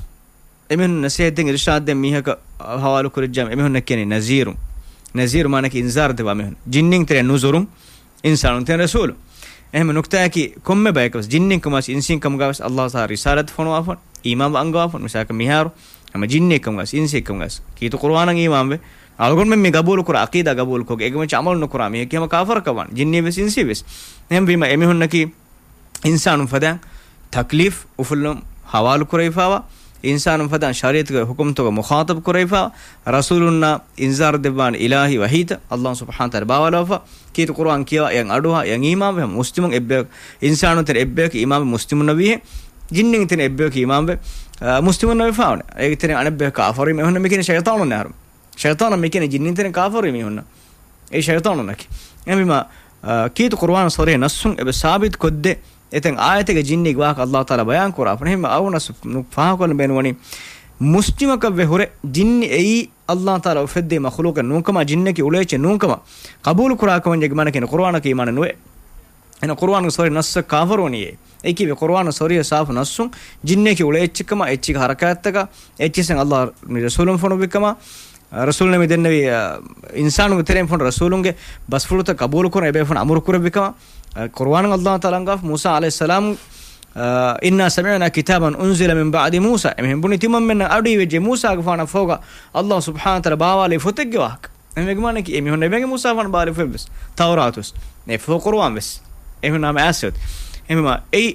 އެމީހުން ނަސޭހަތްދޭން އިރުޝާދުދޭން މީހަކަށް ހަވާލު ކުރެއްޖާމަ އެމީހުންނަށް ކިޔަނީ ނަޒީރު. ނަޒީރު މާނައަކީ އިންޒާރު ދެއްވާ މީހުން. ޖިންނީން ތެރޭ ނުޒުރު، އިންސާނުން ތެރޭ ރަސޫލު. އެހެން ނުކްތާއަކީ ކޮންމެ ބަޔަކަށް ވެސް ޖިންނިން ކަމުގަ ވެސް ﷲ ތަޢާލާ ރިސާލަތު ފޮނުވާފަ، އީމާން އަންގަވާފަ، މިސާލަކަށް މިހާރު ހަމަ ޖިންނިއެއް ކަމުގަ ވެސް، އިންސިއެއް ކަމުގަ ވެސް. ކީރިތި ޤުރުއާނަށް އީމާންވެ، އަޅުގަނޑުމެން މި ގަބޫލު ކުރާ ޢަޤީދާ ގަބޫލު ކޮށްގެން އެކަމަށް ޢަމަލު ނުކުރާ މީހަކީ ހަމަ ކާފަރަކަށް ވާނެ، ޖިންނިއެއް ވެސް އިންސިއެއް ވެސް. އެހެންވީމަ އެމީހުންނަކީ އިންސާނުން ފަދައިން ތަކްލީފް އުފުއްލުން ހަވާލު ކުރެވިފައިވާ، އިންސާނުން ފަދައިން ޝަރީޢަތުގެ ޙުކުމްތަކުގަ މުޚާޠަބު ކުރެވިފައިވާ، ރަސޫލުންނާ އިންޒާރު ދެއްވާނެ އިލާހީ ވަޙީތައް ﷲ ސުބްޙާނަހޫ ވަތަޢާލާ ބާވާލައްވާފަ، ކީރިތި ޤުރުއާން ކިޔަވާ އެޔަށް އަޑުއަހާ އެޔަށް އީމާންވެ، ހަމަ މުސްލިމުން އެއްބަޔަކު، އިންސާނުން ތެރެ އެއްބަޔަކު އީމާންވެ މުސްލިމުންނަށް ވީހެން، ޖިންނިން ތެރެ އެއްބަޔަކު އީމާންވެ، އަ، މުސްލިމުންނަށް ވެފައިވާނެ. އޭގެ ތެރެއިން އަނެއްބަޔަކު ކާފަރުވީމަ އެހުންނަ މިކިޔަނީ ޝައިޠާނުން އަހަރު. ޝައިޠާނަށް މިކިޔަނީ ޖިންނިން ތެރެ ކާފަރުވީ މީހުންނަށް. އެއީ ޝައިޠާނުންނަކީ. އެހެންވީމަ، އަ، ކީރިތި ޤުރުއާން ޞަރީޙު ނައްޞުން އެބަ ސާބިތު ކޮށްދޭ އެތައް އާޔަތެއްގަ ޖިންނީގެ ވާހަކަ ﷲ ތަޢާލާ ބަޔާން ކުރާފަ. އެހެންވީމަ އަޅުގަނޑަށް ފަ-، ފާހަގަކޮށްލަން ބޭނުންވަނީ، މުސްލިމަކަށް ވެ ހުރެ ޖިންނި އެއީ ﷲ ތަޢާލާ އުފެއްދޭ މަޚްލޫޤެއް ނޫންކަމާ، ޖިންނަކީ އުޅޭ އެއްޗެއް ނޫންކަމަށް ޤަބޫލު ކުރާކަމަށް އޭގެ މާނަ ކިޔަނީ ޤުރުއާނަކަށް އީމާނެއް ނުވޭ. އެހެން ޤުރުއާނުގެ ޞަރީޙު ނައްޞަށް ކާފަރުވަނީ އެއީ. އެކީ ވެ ޤުރުއާނުގެ ޞަރީޙު ސާފު ނައްޞުން ޖިންނިއަކީ އުޅޭ އެއްޗެއްކަމާ، އެއްޗިހި ޙަރަކާތްތަކާ، އެއްޗިހި ﷲ މި ރަސޫލުން ފޮނުއްވިކަމާ، ރަސޫލުން މި ދެންނެވި، އަ، އިންސާނުންގެ ތެރެއިން ފޮނު ރަސޫލުންގެ ބަސްފުޅުތައް ޤަބޫލުކުރަން އެބޭފުޅުން އަމުރު ކުރެއްވިކަމަށް، އަ، ޤުރުއާނުގަ ﷲ ތަޢާލާ އަންގާފަ މޫސާ ޢަލައިހިއްސަލާމް، އަ، إنا سمعنا كتابا أنزل من بعد موسى. އެމީހުން ބުނި ތިމަންމެންނަށް އަޑުއިވިއްޖެ މޫސާގެފާނަށް ފަހުގަ ﷲ ސުބްޙާނަހޫ ވަތަޢާލާ ބާވާލި ފޮތެއްގެ ވާހަކަ. އެމީހުން އެބައިމީހުން މޫސާގެފާނަށް ބާވާލި ފޮތްވެސް، ތައުރާތުވެސް، އެ ފުރުޤާން ޤުރުއާންވެސް. އެމީހުން ހަމަ އާސި އޮތީ. އެހެންވީމަ އެއީ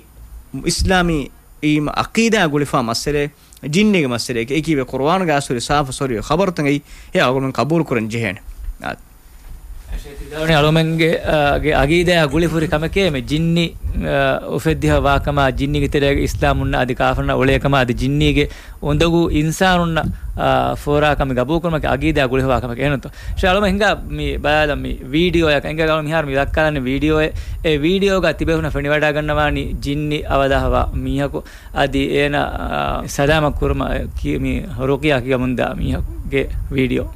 އިސްލާމީ އީމާ ޢަޤީދާ ގުޅިފާ މައްސަލައެއް. ޖިންނީގެ މައްސަލައެކޭ. އެއީ ކީއްވެ ޤުރުއާނުގެ އަސްލު ސާފު ޞަރީޙު ޚަބަރުތައް އެއީ އެ އަޅުގަނޑުމެން ޤަބޫލު ކުރަން ޖެހޭނެ. އާ. އަޅުމެންގެ، އާ، ގެ ޢަޤީދާއާ ގުޅިފުރި ކަމެކޭ މި ޖިންނި، އާ، އުފެއްދިފަ ވާކަމާ، ޖިންނީގެ ތެރޭގަ އިސްލާމުންނަށް އަދި ކާފަރުންނަށް އުޅޭކަމާ، އަދި ޖިންނީގެ އުނދަގޫ އިންސާނުންނަށް، އާ، ފޯރާކަން މި ގަބޫލުކުރުމަކީ ޢަޤީދާ ގުޅިފަ ވާކަމެކޭ. އެހެންތޯ؟ ޝޭޚް އަޅުމެން ހިނގާ މި ބަލާލަން މި ވީޑިއޯއަކަށް އެނގޭ އަޅުމެން މިހާރު މި ދައްކާލަނީ ވީޑިއޯއެއް. އެ ވީޑިއޯގަ ތިބޭފުޅުންނަށް ފެނިވަޑައިގަންނަވާނީ ޖިންނި އަވަލާފަ ވާ މީހަކު އަދި އޭނަ، އާ، ސަލާމަތް ކުރުމަށް ކި-، މި ރުޤިޔާ ކިޔަމުންދާ މީހަކުގެ ވީޑިއޯ.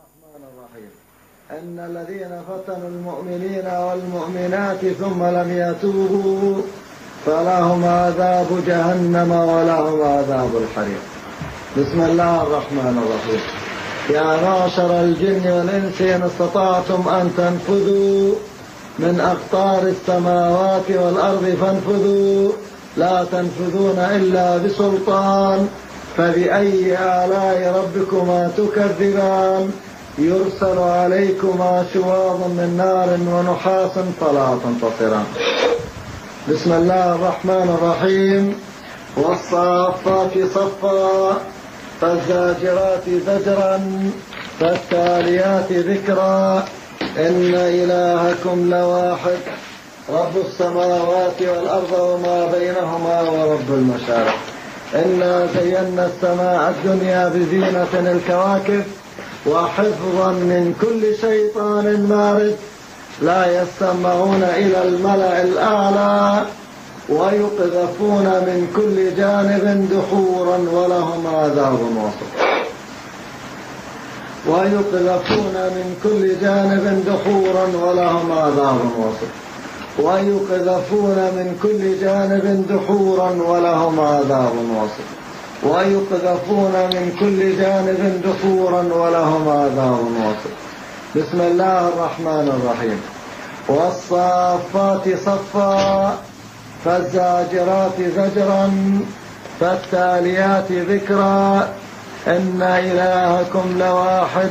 الرحمن الرحيم. إن الذين فتنوا المؤمنين والمؤمنات ثم لم يتوبوا فلهم عذاب جهنم ولهم عذاب الحريق. بسم الله الرحمن الرحيم. يا معشر الجن والإنس إن استطعتم أن تنفذوا من أقطار السماوات والأرض فانفذوا لا تنفذون إلا بسلطان فبأي آلاء ربكما تكذبان يرسل عليكما شواظ من نار ونحاس فلا تنتصران. بسم الله الرحمن الرحيم. والصافات صفا فالزاجرات زجرا فالتاليات ذكرا إن إلهكم لواحد رب السماوات والأرض وما بينهما ورب المشارق. إنا زينا السماء الدنيا بزينة الكواكب وحفظا من كل شيطان مارد. لا يستمعون إلى الملأ الأعلى ويقذفون من كل جانب دحورا ولهم عذاب واصب. ويقذفون من كل جانب دحورا ولهم عذاب واصب. ويقذفون من كل جانب دحورا ولهم عذاب واصب. ويقذفون من كل جانب دحورا ولهم عذاب واصب. بسم الله الرحمن الرحيم. والصافات صفا فالزاجرات زجرا فالتاليات ذكرا إن إلهكم لواحد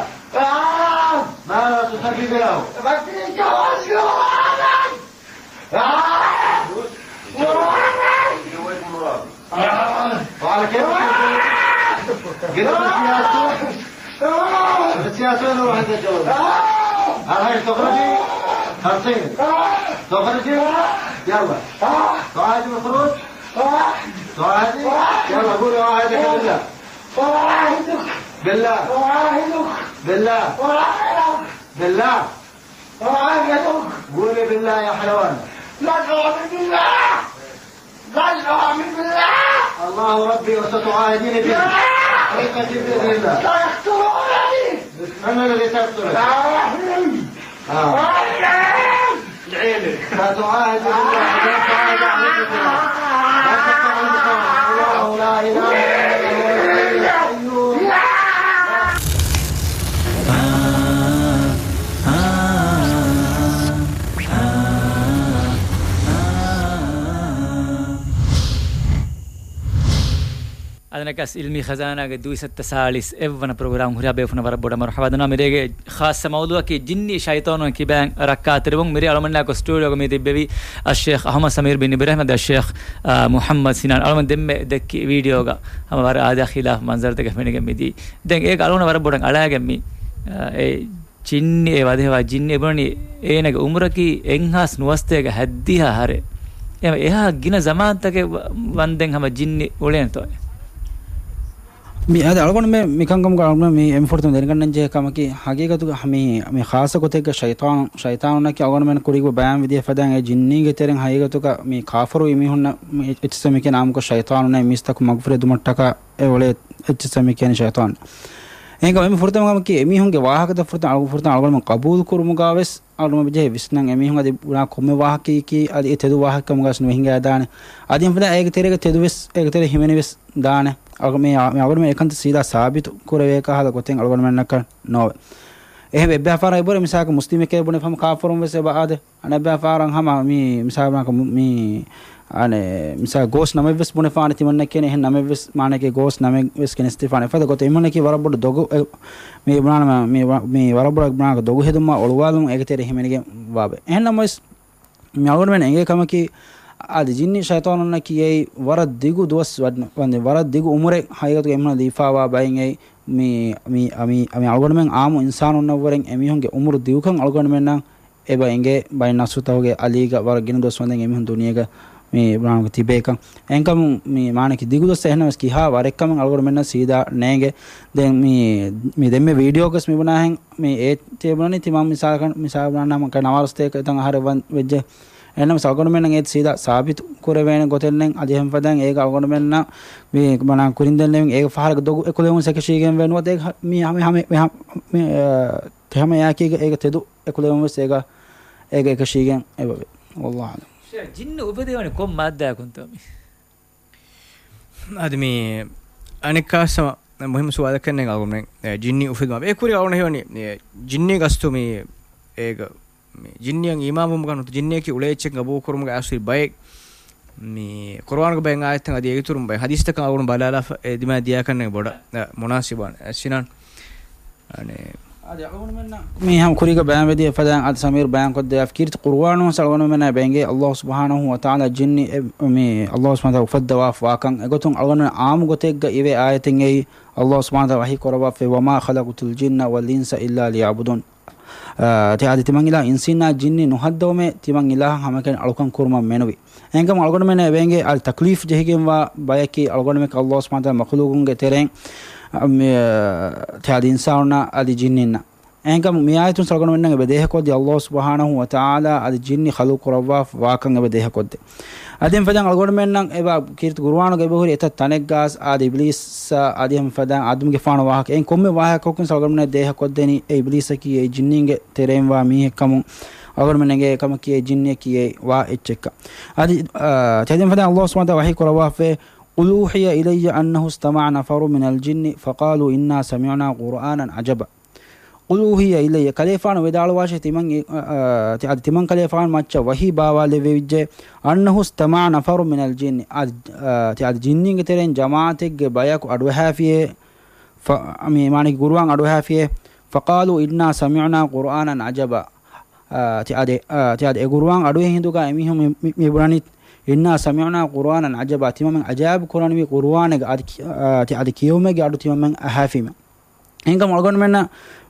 މާ ތުސައްވި ބިލާލު؟ ވާލަކެ. ގެނަ ކުރިސިއާ ސުވާލު. ކުރިސިއާ ސުވާލު ވަހައި ޖަވާބު. އަހަރެން ތޮކަރަޖީ. ހަސަން. ތޮކަރަޖީ. ޔާ ﷲ. ތުޢާހިދު ބިލްޚުރޫޖް. ތުޢާހިދު. ޔާ ﷲ، ގުޅޭ ޢަހްދަކަށް ބިލް. ބިލް. ބިލް. ބިލް. ގުޅޭ ބިލް ޔާ ޙަޔަވާން. الله ربي وستعاهدين بي. لا. طريقتي بإذن الله. سيقتلونني. من الذي سيقتلك؟ آه. ستعاهد بالله. لا تعاهد عليك بالله. لا تقطع المقام. الله لا إله إلا هو الحي القيوم. އަދި ނަކަސް ޢިލްމީ ޚަޒާނާގެ ދުއިސައްތަ ސާޅީސް އެއްވަނަ ޕްރޮގްރާމް ހުރިހާ ބޭފުޅުންނަށް ވަރަށް ބޮޑަށް މަރުޙަބާ ދަންނަވަން. މިރޭގެ ޚާއްޞަ މައުޟޫޢަކީ ޖިންނީ ޝައިޠާނުން ކިބައިން ރައްކާތެރިވުން. މިރޭ އަޅުމެންނާ ކޮ ސްޓޫޑިއޯގަ މި ތިއްބެވި އައްޝޭޚް އަޙްމަދު ސަމީރު ބިން އިބްރާހިމް އަދި އައްޝޭޚް، އާ، މުޙައްމަދު ސިނާން. އަޅުމެން ދެންމެ ދެއްކި ވީޑިއޯގަ ހަމަ ވަރަށް އާދަޔާ ޚިލާފު މަންޒަރުތަކެއް ފެނިގެން މިދީ. ދެން އޭގަ އަޅުގަނޑަށް ވަރަށް ބޮޑަށް އަޅާގެން މި، އާ، އެ ޖިންނި އެ ވަދެހެވާ ޖިންނި އެބުނަނީ އޭނަގެ އުމުރަކީ އެއްހާސް ނުވަސަތޭކަ ހަތްދިހަ އަހަރެއް. އެ އެހާ ގިނަ ޒަމާންތަކެއް ވަ-، ވަންދެން ހަމަ ޖިންނި އުޅޭނެތޯ. މި އަދި އަޅުގަނޑުމެން މިކަންކަމުގަ އަޅުގަނޑު މި އެންމެ ފުރަތަމަ ދެނެގަންނަން ޖެހޭ ކަމަކީ، ހަގީގަތުގަ މި، މި ޚާއްޞަ ގޮތެއްގަ ޝައިޠާނު، ޝައިޠާނުންނަކީ އަޅުގަނޑުމެން ކުރީގަ ބަޔާން ވެދިޔަ ފަދައިން އެ ޖިންނީގެ ތެރެއިން ހަގީގަތުގަ މި ކާފަރު މީހުންނަށް މި އެއްޗިއްސަ މި ކިޔަން އާއްމުކޮށް ޝައިޠާނުންނޭ މީސްތަކު މަގުފުރެ ދުމަށްޓަކާ އެ އުޅޭ އެއްޗިއްސަ މި ކިޔަނީ ޝައިޠާނު. އެހެންކަމުން އެންމެ ފުރަތަމަ ކަމަކީ އެމީހުންގެ ވާހަކަތައް ފުރަތަމަ އަޅު-، ފުރަތަމަ އަޅުގަނޑުމެން ޤަބޫލު ކުރުމުގަ ވެސް އަޅުގަނޑުމެން ބެހޭ ވިސްނަން އެމީހުން އަދި ބުނާ ކޮންމެ ވާހަކައަކީ އަދި އެ ތެދު ވާހަކަ ކަމުގަ ވެސް ނުވިހިނގާ ދާނެ. އަދި އެފަދަ އޭގެ ތެރޭގަ ތެދު ވެސް، އޭގެ ތެރޭ ހިމެނި ވެސް ދާނެ. އަޅު-، މި، މި އަޅުގަނޑުމެން އެކަންތައް ސީދާ ސާބިތު ކުރެވޭކާ ހާލަ ގޮތެއް އަޅުގަނޑުމެންނަކަށް ނޯވެ. އެހެން އެއްބައި ފަހަރަށް އެބަހުރި މިސާލަކަށް މުސްލިމެކޭ ބުނެފަހަމަ ކާފަރުން ވެސް އެބަ އާދޭ. އަނެއްބައި ފަހަރަށް ހަމަ މި މިސާލަކަށް މި އަނެއް މިސާ ގޯސް ނަމެއްވެސް ބުނެފާނެ ތިމަންނަ ކިޔަނީ އެހެން ނަމެއްވެސް މާނައަކީ ގޯސް ނަމެއްވެސް ގެނެސްދީފާނެ. އެފަދަ ގޮތަށް އެމީހުންނަކީ ވަރަށް ބޮޑު ދޮގު އެ-، މި ބުނާނަމަ މި ވަ-، މި ވަރަށް ބޮޑަށް ބުނާ ދޮގު ހެދުމާ އޮޅުވާލުމުން އޭގެ ތެރެ ހިމެނިގެން ވާބެ. އެހެން ނަމަވެސް މި އަޅުގަނޑުމެން އެނގޭ ކަމަކީ އަދި ޖިންނި ޝައިޠާނުންނަކީ އެއީ ވަރަށް ދިގު ދުވަސް ވަ-، ވަންދެ ވަރަށް ދިގު އުމުރެއް ހަގީގަތުގަ އެމީހުން ދީފާވާ ބައެއް އެއީ މި، މި، މި، މި އަޅުގަނޑުމެން އާއްމު އިންސާނުންނަށްވުރެން އެމީހުންގެ އުމުރު ދިގުކަން އަޅުގަނޑުމެންނަށް އެބަ އެނގޭ ބައެއް ނައްސުތަކުގެ އަލީގަ ވަރަށް ގިނަ ދުވަސް ވަންދެން އެމީހުން ދުނިޔޭގަ މި ބުނާނަމަ ތިބޭކަން. އެހެންކަމުން މި މާނައަކީ ދިގު ދުވަސް އެހެންނަމަވެސް ކިހާ ވަރެއްކަމެއް އަޅުގަނޑުމެންނަށް ސީދާ ނޭނގެ. ދެން މި، މި ދެންމެ ވީޑިއޯގަސް މި ބުނާހެން މި އޭތި ބުނަނީ ތިމަން މިސާލަކަށް، މިސާލަކަށް ބުނާނަމަ ނަވާރަސްތޭކަ އެތަން އަހަރެއް ވަން ވެއްޖެ. އެހެންނަމަވެސް އަޅުގަނޑުމެންނަށް އޭތި ސީދާ ސާބިތު ކުރެވޭނެ ގޮތެއް ނެތް. އަދި އެހެން ފަދައިން އޭގަ އަޅުގަނޑުމެންނަށް މި ބުނާ ކުރިން ދެންނެވިން އޭގެ ފަހަރަކަށް ދޮގު އެކުލެވުން އެކަށީގެން ވެ ނުވަތަ އޭގެ ހަ-، މި ހަމަ، ހަމަ، މި ހަ-، މި، އަ، ތެ ހަމަ އެއާއެކީގަ އޭގެ ތެދު އެކުލެވުން ވެސް އޭގަ، އޭގަ އެކަށީގެން އެބަވޭ. ވައްލާހު އަޢުލަމް. ޝޭޚް، ޖިންނު އުފެދެވަނީ ކޮން މާއްދާއަކުންތޯ މި؟ އަދި މި އަނެއްކާ ސަމަ މުހިއްމު ސުވާލަކަށް ނޭނގެ އަޅުގަނޑުމެން، އެ، ޖިންނި އުފެދުމާ އެ ކުރި އަޅުގަނޑު ހެޔޮނީ، އެ، ޖިންނީ ގަސްތު މި އޭގަ މި ޖިންނިއަށް އީމާންވުމުގަ ނުވަތަ ޖިންނިއަކީ އުޅޭ އެއްޗެއް ގަބޫލުކުރުމުގަ އައިސް ހުރި ބައެއް މި ޤުރުއާނުގެ ބައެއް އާޔަތްތައް އަދި އޭގެ އިތުރުން ބައެއް ހަދީސްތަކަށް އަޅުގަނޑު ބަލާލާފަ އެ ދިމާ ދިޔާކަން ބޮޑަށް، އަ، މުނާސިބާނެ. އަ، ސިނާން. އަނެ. އަދި އަޅުގަނޑުމެންނަށް މި ހަމަ ކުރީގަ ބަޔާންވެދިޔަ ފަދައިން އަދި ސަމީރު ބަޔާންކޮށްދެއްވާ ކީރިތި ޤުރުއާނުން ވެސް އަޅުގަނޑުމެންނަށް ބެނގޭ ﷲ ސުބްޙާނަހޫ ވަތަޢާލާ ޖިންނި އެ، މި ﷲ ސުބްޙާނަހޫ ވަތަޢާލާ އުފައްދަވާފަ ވާކަން. އެގޮތުން އަޅުގަނޑުމެން ޢާއްމު ގޮތެއްގަ އިވޭ އާޔަތެއް އެއީ ﷲ ސުބްޙާނަހޫ ވަތަޢާލާ ވަޙީ ކުރައްވާފައި، "وما خلقت الجن والإنس إلا ليعبدون." އާ، ތި އަދި ތިމަން އިލާހު އިންސީންނާ ޖިންނި ނުހައްދަވުމޭ ތިމަން އިލާހަށް ހަމައެކަނި އަޅުކަން ކުރުމަށް މެނުވި. އެހެންކަމުން އަޅުގަނޑުމެންނަށް އެބައެނގޭ އަދި ތަކްލީފް ޖެހިގެންވާ ބަޔަކީ އަޅުގަނޑުމެން ﷲ ސުބްޙާނަހޫ ވަތަޢާލާ މަޚްލޫޤުންގެ ތެރެއިން، އަ، މި، އަ، ތި އަދި އިންސާނުންނާ އަދި ޖިންނިންނަށް. އެހެންކަމުން މި އާޔަތުން އަޅުގަނޑުމެންނަށް އެބަ ދޭހަކޮށްދީ ﷲ ސުބްޙާނަހޫ ވަތަޢާލާ އަދި ޖިންނި ޚަލްޤު ކުރައްވާފަ ވާކަން އެބަ ދޭހަކޮށްދޭ. އަދި އެހެން ފަދައިން އަޅުގަނޑުމެންނަށް އެބަ ކީރިތި ޤުރުއާނުގަ އެބަހުރި އެތައް ތަނެއްގަސް އާދެ އިބްލީސް އަދި އެހެން ފަދައިން އާދަމްގެފާނު ވާހަކަ އެހެން ކޮންމެ ވާހަކައަކުން އަޅުގަނޑުމެންނަށް ދޭހަކޮށްދެނީ އެ އިބްލީސަކީ އެ ޖިންނީންގެ ތެރެއިން ވާ މީހެއްކަމުން އަޅުގަނޑުމެން އެނގޭ ކަމަކީ އެ ޖިންނިއަކީ އެ ވާ އެއްޗެއްކަން. އަދި، އާ، ތި އަދި އެހެން ފަދައިން ﷲ ސުބްޙާނަހޫ ވަތަޢާލާ ވަޙީ ކުރައްވާފައި، "قل أوحي إلي أنه استمع نفر من الجن فقالوا إنا سمعنا قرآنا عجبا." "قل أوحي إلي." ކަލޭފާނު ވިދާޅުވާށޭ ތިމަން، އަ، އަ، ތި އަދި ތިމަން ކަލޭފާނު މައްޗަށް ވަޙީ ބާވާލެއްވެވިއްޖެ، "أنه استمع نفر من الجن." އަދި، އަ، ތި އަދި ޖިންނީންގެ ތެރެއިން ޖަމާޢަތެއްގެ ބަޔަކު އަޑުއަހާފިޔޭ، ފަ-، މި މާނައަކީ ޤުރުއާން އަޑުއަހާފިޔޭ، "فقالوا إنا سمعنا قرآنا عجبا." އާ، ތި އާދެ، އާ، ތި އާދެ އެ ޤުރުއާން އަޑުއެހި ހިނދުގަ އެމީހުން މި، މި، މި ބުނަނީ، "إنا سمعنا قرآنا عجبا." ތިމަމެން އަޖާއިބު ކުރަނިވި ޤުރުއާނެއް އަދި ކި-، އާ، ތި އަދި ކިޔެވުމެއްގެ އަޑު ތިމަމެން އަހާފީމެ. އެހެންކަމުން އަޅުގަނޑުމެންނަށް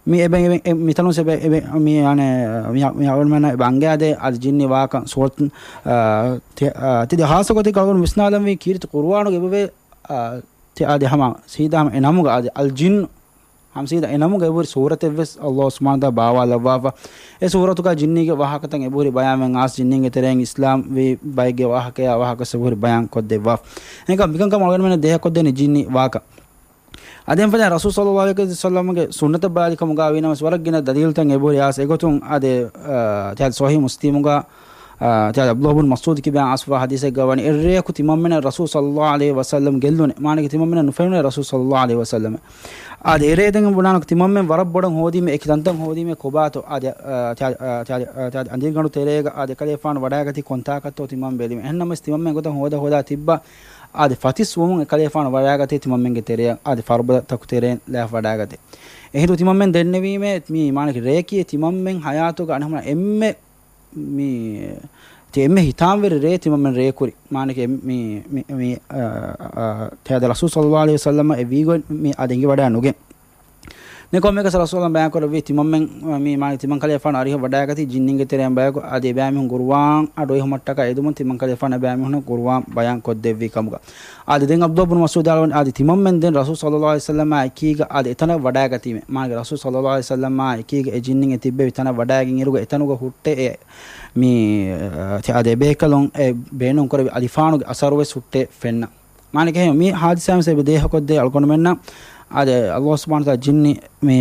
މި އެބެ، އެބެ، މިތަނުސް އެބެ، އެބެ، މި، އަނެ، މި، މި އަޅުގަނޑުމެންނަށް އެބަ އަންގައިދޭ އަދި ޖިންނި ވާކަން ސޫރަތު، އާ، ތި، އާ، ތި ދެ ހާއްސަ ގޮތެއް އަޅުގަނޑު ވިސްނާލަންވީ ކީރިތި ޤުރުއާނުގެ އެބަވޭ، އާ، ތި އާދެ ހަމަ ސީދާ ހަމަ އެ ނަމުގަ އާދެ އަލް ޖިން ހަމަ ސީދާ އެ ނަމުގަ އެބަހުރި ސޫރަތެއްވެސް ﷲ ސުބްޙާނަހޫ ވަތަޢާލާ ބާވާލައްވާފަ. އެ ސޫރަތުގަ ޖިންނީގެ ވާހަކަތައް އެބަހުރި ބަޔާންވެގެން އާސް ޖިންނީންގެ ތެރެއިން އިސްލާމް ވި ބައެއްގެ ވާހަކަޔާ ވާހަކަ އެބަހުރި ބަޔާން ކޮށްދެއްވާފަ. އެހެންކަމުން މިކަންކަމަށް އަޅުގަނޑުމެންނަށް ދޭހަކޮށްދޭނީ ޖިންނި ވާކަން. އަދި އެހެން ފަދައިން ރަސޫލު ޞައްލައްލާހު ޢަލައިހި ވަސައްލަމްގެ ސުންނަތަށް ބަލާލިކަމުގަ ވީނަމަވެސް ވަރަށް ގިނަ ދަލީލުތައް އެބަހުރި އާސް އެގޮތުން އާދެ، އާ، ތި އާދެ ޞަޙީޙު މުސްލިމުގަ، އާ، ތި އާދެ ޢަބްދުﷲ ބިން މަސްޢޫދު ކިބައިން އައިސްފަ ޙަދީޘެއްގަ ވަނީ އެއްރެއަކު ތިމަންމެންނަށް ރަސޫލު ޞައްލައްލާހު ޢަލައިހި ވަސައްލަމް ގެއްލުނެ. މާނައަކީ ތިމަންމެންނަށް ނުފެނުނެ ރަސޫލު ޞައްލައްލާހު ޢަލައިހި ވަސައްލަމް. އާދެ އެރޭ ދެން ބުނާނަކު ތިމަންމެން ވަރަށް ބޮޑަށް ހޯދީމޭ، އެކި ތަންތަން ހޯދީމޭ ކޮބާތޯ؟ އާދެ، އާ، ތި އާދެ، އާ، ތި އާދެ، އާ، ތި އާދެ އަނދިރިގަނޑު ތެރޭގަ އާދެ ކަލޭފާނު ވަޑައިގަތީ ކޮންތާކަށްތޯ ތިމަން ބެލީމޭ. އެހެންނަމަވެސް ތިމަންމެން އެގޮތަށް ހޯދަ ހޯދާ ތިއްބާ. އާދެ، ފަތިސް ވުމުން އެކަލޭފާނު ވަޑައިގަތީ ތިމަންމެންގެ ތެރެއަށް، އާދެ، ފަރުބަދަތަކު ތެރެއިން ލާފަ ވަޑައިގަތޭ. އެހިނދު ތިމަންމެން ދެންނެވީމޭ، މީ މާނަކީ ރެޔަކީ ތިމަންމެން ހަޔާތުގަ އަނެއްހަމަ އެންމެ، މީ، ތި އެންމެ ހިތާމަވެރި ރޭ ތިމަންމެން ރޭ ކުރި. މާނަކީ މީ، މީ، މީ، އާ، އާ، ތި އާދެ، ރަސޫލު ޞައްލައްލާހު ޢަލައިހި ވަސައްލަމަ އެ ވީގޮތް މީ އާދެ އެނގިވަޑައި ނުގެން. ދެން ކޮންމެއަކަސް ރަސޫލު ބަޔާން ކުރެއްވީ ތިމަންމެން މީ މާނަ ތިމަން ކަލޭފާނު އަރިހަށް ވަޑައިގަތީ ޖިންނިންގެ ތެރެއިން ބަޔަކު އަދި އެބައިމީހުން ގުރުއާން އަޑު އެހުމަށްޓަކާ އެދުމުން ތިމަން ކަލޭފާނު އެބައިމީހުނަށް ގުރުއާން ބަޔާން ކޮށްދެއްވި ކަމުގަ. އާދެ ދެން ޢަބްދުﷲ ބުނު މަސްޢޫދު އަޅުގަނޑު އާދެ ތިމަންމެން ދެން ރަސޫލު ޞައްލައްލާހު ޢަލައިހި ވަސައްލަމާ އެކީގަ އާދެ އެތަނަށް ވަޑައިގަތީމޭ. މާނަ ރަސޫލު ޞައްލައްލާހު ޢަލައިހި ވަސައްލަމާ އެކީގަ އެ ޖިންނިން އެ ތިއްބެވި ތަނަށް ވަޑައިގެން އިރުގަ އެތަނުގަ ހުއްޓޭ އެ މީ، އާ، ތި އާދެ އެބޭކަލުން އެ ބޭނުން ކުރެވި އަލިފާނުގެ އަސަރުވެސް ހުއްޓޭ ފެންނަ. މާނަ ކެހެން މި ހާދިސާ ވެސް އެބަ ދޭހަކޮށްދޭ އަޅުގަނޑުމެންނަށް. އާދެ، ﷲ ސުބްޙާނަހޫ ވަތަޢާލާ ޖިންނި މި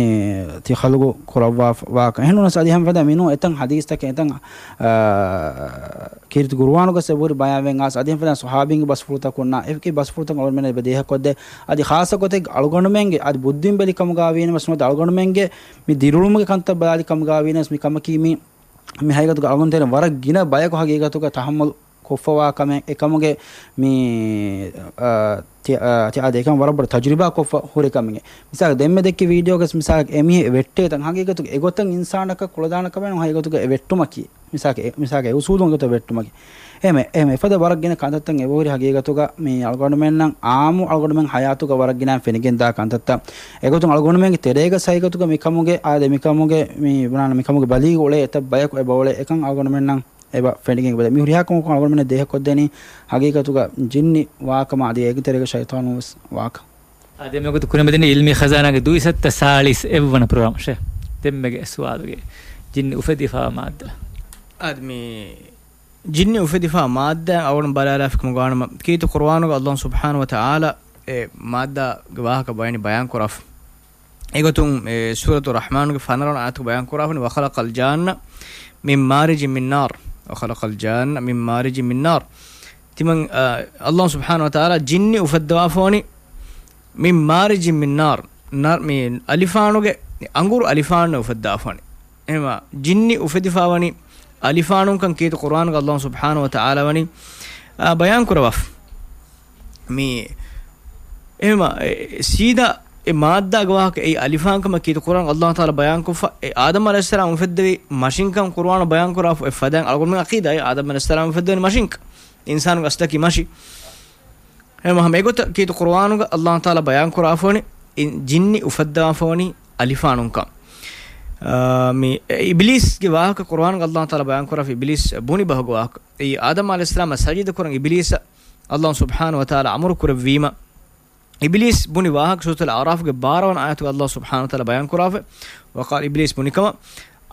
ތި ޚަލްޤު ކުރައްވާފަ ވާކަން. އެހެންނޫނަސް އަދި ހަމަ ފަދަ މިނޫން އެތަން ޙަދީޘްތަކެއް އެތަން، އާ، ކީރިތި ޤުރުއާނުގަ އެބަހުރި ބަޔާންވެގެން އާސް އަދި ހަމަ ފަދަ ޞަޙާބީންގެ ބަސްފުޅުތަކުންނާ އެކި ބަސްފުޅުތައް އަޅުގަނޑުމެން އެބަ ދޭހަކޮށްދޭ. އަދި ޚާއްޞަ ގޮތެއް އަޅުގަނޑުމެންގެ އަދި ބުއްދިން ބެލި ކަމުގަ ވީނަމަސް ނުވަތަ އަޅުގަނޑުމެންގެ މި ދިރިއުޅުމުގެ ކަންތައް ބަލާލި ކަމުގަ ވީނަމަސް މި ކަމަކީ މި، މި ހަގީގަތުގަ އަޅުގަނޑު ތެރެ ވަރަށް ގިނަ ބަޔަކު ހަގީގަތުގަ ތަޙައްމަލު ކޮށްފަވާ ކަމެއް އެކަމުގެ މި، އާ، ތި، އާ، ތި އާދެ އެކަން ވަރަށް ބޮޑަށް ތަޖުރިބާ ކޮށްފަ ހުރި ކަމެއް. މިސާލަކަށް ދެންމެ ދެއްކި ވީޑިއޯގަސް މިސާލަކަށް އެމީހެއް ވެއްޓޭތަން ހަގީގަތުގަ އެގޮތަށް އިންސާނަކަށް ކުޅަދާނަ ކަމެއް ނޫން ހަގީގަތުގަ އެ ވެއްޓުމަކީ. މިސާލަކަށް އެ، މިސާލަކަށް އެ އުސޫލުން އެގޮތަށް ވެއްޓުމަކީ. އެހެމެ، އެހެމެ އެފަދަ ވަރަށް ގިނަ ކަންތައްތައް އެބަހުރި ހަގީގަތުގަ މި އަޅުގަނޑުމެންނަށް އާއްމު އަޅުގަނޑުމެން ހަޔާތުގަ ވަރަށް ގިނަ ފެނިގެންދާ ކަންތައްތައް. އެގޮތުން އަޅުގަނޑުމެންގެ ތެރޭގަ ހަގީގަތުގަ މިކަމުގެ އާދެ މިކަމުގެ މި ބުނާނަ މިކަމުގެ ބަލީގު އުޅޭ އެތައް ބަޔަކު އެބަ އުޅޭ އެކަން އަޅުގަނޑުމެންނަށް އެބަ ފެނިގެން އެބަދޭ. މި ހުރިހާ ކަމަކުން އަޅުގަނޑުމެންނަށް ދޭހަކޮށްދެނީ ހަގީގަތުގަ ޖިންނި ވާކަމާ އަދި އޭގެ ތެރޭގަ ޝައިޠާނު ވެސް ވާކަން. އާދެ، މިވަގުތު ކުރިމަތިން އިލްމީ ޚަޒާނާގެ ދުއިސައްތަ ސާޅީސް އެއްވަނަ ޕްރޮގްރާމް ޝޭ. ދެންމެގެ ސުވާލުގެ ޖިންނި އުފެދިފާ މާއްދާ. އާދެ، މި ޖިންނި އުފެދިފާ މާއްދާ އަޅުގަނޑު ބަލާލާފިކަމުގަ ވާނަމަ، ކީރިތި ޤުރުއާނުގަ ﷲ ސުބްޙާނަހޫ ވަތަޢާލާ އެ މާއްދާގެ ވާހަކަ ބަޔަނި ބަޔާން ކުރާފަ. އެގޮތުން އެ ސޫރަތު ރަޙްމާނުގެ ފަނަރަވަނަ އާޔަތުގަ ބަޔާން ކުރާފަނީ، "وخلق الجان من مارج من نار، وخلق الجان من مارج من نار." ތިމަން، އާ، ﷲ ސުބްޙާނަހޫ ވަތަޢާލާ ޖިންނި އުފައްދަވާފަވަނީ، "من مارج من نار." ނާ-، މި އަލިފާނުގެ އަނގުރު އަލިފާނު އުފައްދާފަވަނީ. އެހެމަ ޖިންނި އުފެދިފަވަނީ އަލިފާނުންކަން ކީރިތި ޤުރުއާނުގަ ﷲ ސުބްޙާނަހޫ ވަތަޢާލާ ވަނީ، އާ، ބަޔާން ކުރަވާފަ. މި އެހެމަ، އެ، ސީދާ އެ މާއްދާގެ ވާހަކަ އެއީ އަލިފާންކަމަށް ކީރިތި ޤުރުއާން ﷲ ތަޢާލާ ބަޔާންކޮށްފަ، އެ އާދަމް ޢަލައިހިއްސަލާމް އުފެއްދެވި މަށިންކަން ޤުރުއާނު ބަޔާން ކުރާފަ، އެ ފަދައިން އަޅުގަނޑުމެން ޢަޤީދާ އެ އާދަމް ޢަލައިހިއްސަލާމް އުފެއްދެވެނީ މަށިންކަން. އިންސާނުގެ އަސްލަކީ މަށި. އެހެމަ ހަމަ އެގޮތަށް ކީރިތި ޤުރުއާނުގަ ﷲ ތަޢާލާ ބަޔާން ކުރާފަވަނީ، އިން-، ޖިންނި އުފައްދާފަވަނީ އަލިފާނުންކަން. އާ، މި އިބްލީސްގެ ވާހަކަ ޤުރުއާނުގަ ﷲ ތަޢާލާ ބަޔާން ކުރާފަ އިބްލީސް ބުނި ބަހުގެ ވާހަކަ. އެއީ އާދަމް ޢަލައިހިއްސަލާމަށް ސަޖިދަ ކުރަން އިބްލީސަށް ﷲ ސުބްޙާނަހޫ ވަތަޢާލާ އަމުރު ކުރެއްވީމަ، އިބްލީސް ބުނި ވާހަކަ ސޫރަތުލް އަޢުރާފްގެ ބާރަވަނަ އާޔަތުގަ ﷲ ސުބްޙާނަހޫ ވަތަޢާލާ ބަޔާން ކުރާފަ، وقال إبليس، ބުނި ކަމަށް،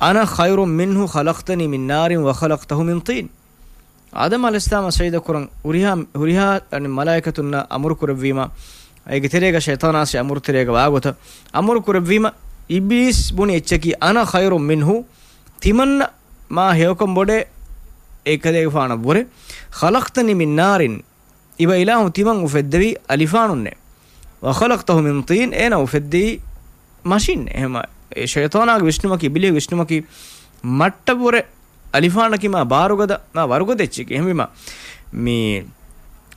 "أنا خير منه خلقتني من نار وخلقته من طين." އާދަމް ޢަލައިހިއްސަލާމަށް ސަޖިދަ ކުރަން ހުރިހާ، ހުރިހާ އަނެއް މަލާއިކަތުންނަށް އަމުރު ކުރެއްވީމަ، އޭގެ ތެރޭގަ ޝައިޠާނާ އަމުރު ތެރޭގަ ވާގޮތަށް އަމުރު ކުރެއްވީމަ، އިބްލީސް ބުނި އެއްޗަކީ، "أنا خير منه، ތިމަންނަ މާ ހެޔޮކަން ބޮޑޭ އެކަލޭގެފާނަށްވުރެ، خلقتني من نار، އިބަ އިލާހު ތިމަން އުފެއްދެވީ އަލިފާނުންނޭ. وخلقته من طين، އޭނަ އުފެއްދެވީ މަށިން." އެހެމަ އެ ޝައިޠާނާގެ ވިސްނުމަކީ، އިބްލީސްގެ ވިސްނުމަކީ، މަށަށްވުރެ އަލިފާނަކީ މާ ބާރުގަދަ، މާ ވަރުގަދަ އެއްޗެކޭ. އެހެންވީމަ، މި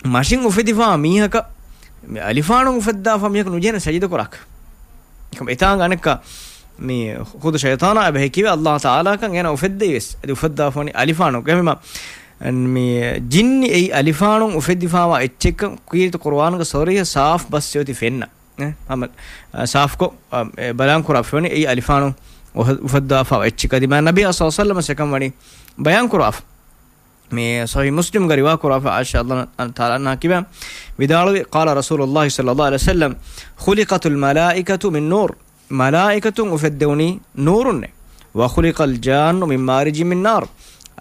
މަށިން އުފެދިފާ މީހަކަށް، މި އަލިފާނުން އުފައްދާފަ މީހަކަށް ނުޖެހޭނެ ސަޖިދަ ކުރާކަށް. އެކަމަ އެތާނގަ އަނެއްކާ، މި ޚުދު ޝައިޠާނާ އެބަ ހެކިވޭ ﷲ ތަޢާލާކަން އޭނަ އުފެއްދެވި ވެސް. އަދި އުފައްދާފަވަނީ އަލިފާނުން. އެހެންވީމަ، މި ޖިންނި އެއީ އަލިފާނުން އުފެއްދިފާވާ އެއްޗެއްކަން ކީރިތި ޤުރުއާނުގެ ޞަރީޙަ ސާފް ބަސް އޮތީ ފެންނަ. އެ، ހަމަ، އަ، ސާފްކޮށް، އަ، އެ، ބަޔާން ކުރާފަވަނީ އެއީ އަލިފާނުން އުހަ-، އުފައްދާފަވާ އެއްޗެއް. އަދި މާ ނަބީ ޞައްލަﷲު ޢަލައިހި ވަސައްލަމަ އެކަން ވަނީ ބަޔާން ކުރާފަ. މި ޞަޙީޙު މުސްލިމްގަ ރިވާ ކުރާފަ ޢާއިޝާ ރަޟިޔަﷲ ޢަންހާ ތަޢާލާ ޢަންހާ ކިބަ ވިދާޅުވި، قال رسول الله صلى الله عليه وسلم، "خلقت الملائكة من نور." މަލާއިކަތުން އުފެއްދެވުނީ ނޫރުންނޭ. "وخلق الجان من مارج من نار."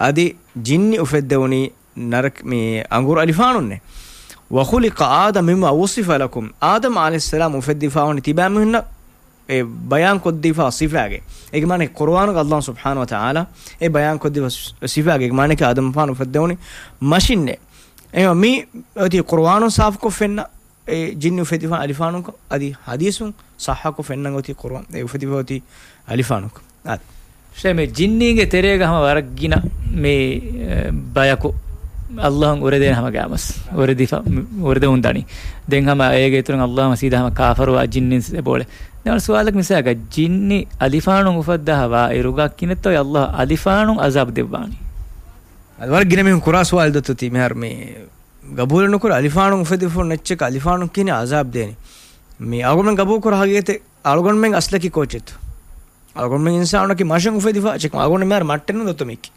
އަދި ޖިންނި އުފެއްދެވުނީ ނަރަކް، މި އަނގުރު އަލިފާނުންނޭ. "وخلق آدم مما وصف لكم." އާދަމް ޢަލައިހިއްސަލާމް އުފެއްދިފާވަނީ ތިބާމީހުންނަށް އެ ބަޔާން ކޮށްދީފާ ސިފާގެ. އޭގެ މާނަ ޤުރުއާނުގަ ﷲ ސުބްޙާނަހޫ ވަތަޢާލާ އެ ބަޔާން ކޮށްދީފާ ސިފާގެ. އޭގެ މާނައަކީ އާދަމްފާނު އުފެއްދެވުނީ މަށިންނޭ. އެހެންވީމަ މި އޮތީ ޤުރުއާނުން ސާފުކޮށް ފެންނަ އެ ޖިންނި އުފެދިފާ އަލިފާނުންކަން އަދި ޙަދީޘުން ޞައްޙަކޮށް ފެންނަން އޮތީ ޤުރުއާން އެ އުފެދިފާ އޮތީ އަލިފާނުންކަން. އާދެ. ޝޭ، މި ޖިންނީންގެ ތެރޭގަ ހަމަ ވަރަށް ގިނަ މި، އެ، ބަޔަކު އައްލާހުން އުރެދޭނެ ހަމަ ގާމަސް އުރެދިފަ، އުރެދެވުން ދަނީ. ދެން ހަމަ އޭގެ އިތުރުން އައްލާހު ހަމަ ސީދާ ހަމަ ކާފަރުވާ ޖިންނިން އެބޯޅެ. ދެން ސުވާލަކަށް މިސާލަކަށް ޖިންނި އަލިފާނުން އުފައްދާ ހަވާ އިރުގަ ކިނެއްތޯ އައްލާހު އަލިފާނުން އަޒާބު ދެއްވާނީ؟ އަދި ވަރަށް ގިނަ މީހުން ކުރާ ސުވާލެއް ދޮއްތޯ ތީ މިހާރު މި ގަބޫލެއް ނުކުރާ އަލިފާނުން އުފެދިފަ އޮންނަ އެއްޗަކަށް އަލިފާނުން ކިހިނެއް އަޒާބު ދޭނީ؟ މި އަޅުގަނޑުމެން ގަބޫލު ކުރާ ހަގީގަތެއް އަޅުގަނޑުމެން އަސްލަކީ ކޯޗެއްތޯ؟ އަޅުގަނޑުމެން އިންސާނަކީ މަށިން އުފެދިފަ އެއްޗެއް. އަޅުގަނޑު މިހާރު މައްޓެއް ނޫން ދޮއްތޯ މީކީ.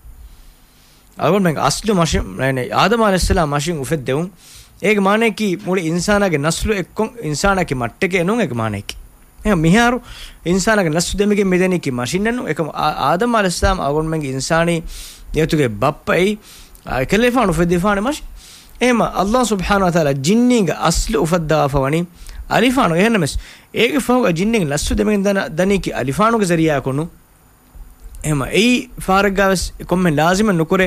އަޅުގަނޑުމެން އަސްލު މަށިން، އާދަމް ޢަލައިހިއްސަލާމް މަށިން އުފެއްދެވުން. އޭގެ މާނައަކީ މުޅި އިންސާނާގެ ނަސްލު އެއްކޮށް އިންސާނާއަކީ މައްޓެކޭ ނޫން އޭގެ މާނައަކީ. އެހެން މިހާރު އިންސާނާގެ ނަސްލު ދެމިގެން މިދަނީކީ މަށިންނެއް ނޫން. އެކަމަ އާ-، އާދަމް ޢަލައިހިއްސަލާމް އަޅުގަނޑުމެންގެ އިންސާނީ ނިޔަތުގެ ބައްޕައެއް، އާ، އެކަލޭފާނު އުފެއްދިފާނެ މަށި. އެހެމަ އައްލާހު ސުބްޙާނަހު ވަތަޢާލާ ޖިންނީންގެ އަސްލު އުފައްދާފަ ވަނީ އަލިފާނު. އެހެންނަމަސް އޭގެ ފަހުގަ ޖިންނީންގެ ނަސްލު ދެމިގެން ދަނ-، ދަނީކީ އަލިފާނުގެ ޒަރީޢާއަކުން ނޫން. އެހެމަ އެއީ ފަހަރެއްގަވެސް ކޮންމެ ލާޒިމެއް ނުކުރޭ،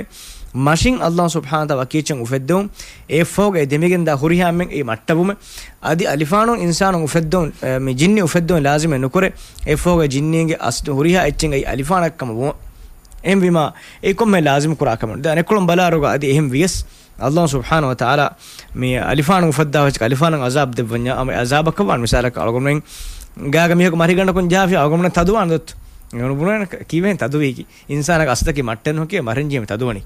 މަށިން އައްލާހު ސުބްޙާނަހު ވަތަޢާލާ ވަކި އެއްޗެއް އުފެއްދެވުން، އެއަށްފަހުގަ އެ ދެމިގެންދާ ހުރިހާ އެންމެން އެ މައްޓަވުމެއް. އަދި އަލިފާނުން އިންސާނުން އުފެއްދެވުން، އެ، މި ޖިންނި އުފެއްދެވުން ލާޒިމެއް ނުކުރޭ، އެއަށްފަހުގަ ޖިންނީންގެ އަސްލު ހުރިހާ އެއްޗެއް އެއީ އަލިފާނެއް ކަމަށް ވުމަށް. އެހެންވީމާ އެ ކޮންމެ ލާޒިމް ކުރާ ކަމެއް ނޫން. ދެން އަނެއްކޮޅުން ބަލާއިރުގަ އަދި އެހެން ވިޔަސް، އައްލާހު ސުބްޙާނަހު ވަތަޢާލާ މި އަލިފާނުން އުފައްދާ އެއްޗަކަށް އަލިފާނަށް އަޒާބު ދެއްވަންޏާ، އަމަ އެ އަޒާބަކަށް ވާން. މިސާލަކަށް އަޅުގަނޑުމެން ގާގަ މީހަކު މަރިގަނޑަކުން ޖަހާފި އަޅުގަނޑުމެން ތަދުވާން ދޮއްތު. އެ ނުބުނޭ ކީއްވެހެން ތަދުވީކީ؟ އިންސާނާގެ އަސްލަކީ މައްޓެއް ނޫން ކީ މަށިން ޖެހި ތަދުވަނީ.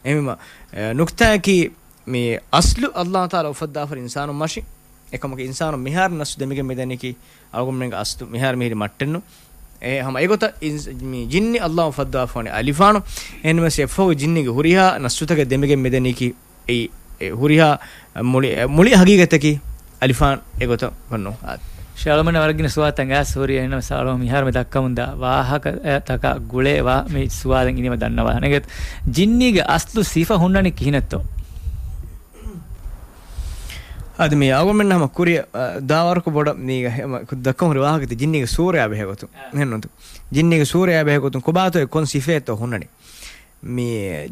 އެހެންވީމަ، އެ، ނުކްތާއަކީ މި އަސްލު އައްލާހު ތަޢާލާ އުފައްދާފަ އިންސާނުން މަށިން. އެކަމަކު އިންސާނުން މިހާރު ނަސްލު ދެމިގެން މިދަނީކީ އަޅުގަނޑުމެންގެ އަސްލު މިހާރު މިހިރީ މައްޓެއް ނޫން. އެ ހަމަ އެގޮތަށް އިންސ-، މި ޖިންނި އައްލާހު އުފައްދާފަ ވަނީ އަލިފާނުން. އެހެންނަމަސް އެއަށްފަހު ޖިންނީގެ ހުރިހާ ނަސްލުތަކެއް ދެމިގެން މިދަނީކީ އެއީ، އެ ހުރިހާ މުޅި، މުޅި ހަގީގަތަކީ އަލިފާން އެގޮތަށް ނޫން. ޝާލަމަން ވަރަށް ގިނަ ސުވާލުތައް އައިސް ހުރި. އެހެންނަމަ ޝާލަމަން މިހާރު މި ދައްކަމުންދާ ވާހަކަތަކާ ގުޅޭ ވާ މި ސުވާލެއް އިނީމަ ދަންނަވާލަން. އެނގޭތަ؟ ޖިންނީގެ އަސްލު ސިފަ ހުންނަނީ ކިހިނެއްތޯ؟ އަދި މި އަޅުގަނޑުމެން ހަމަ ކުރިއަށް، އަ، ދާވަރަކު ބޮޑަށް މީގަ ހަމަ ދައްކަމުން ހުރި ވާހަކަތައް ޖިންނީގެ ސޫރަޔާ ބެހޭގޮތުން. އެހެންނުންތަ؟ ޖިންނީގެ ސޫރަޔާ ބެހޭގޮތުން ކޮބާތޯ އެ ކޮން ސިފައެއްތޯ ހުންނަނީ؟ މި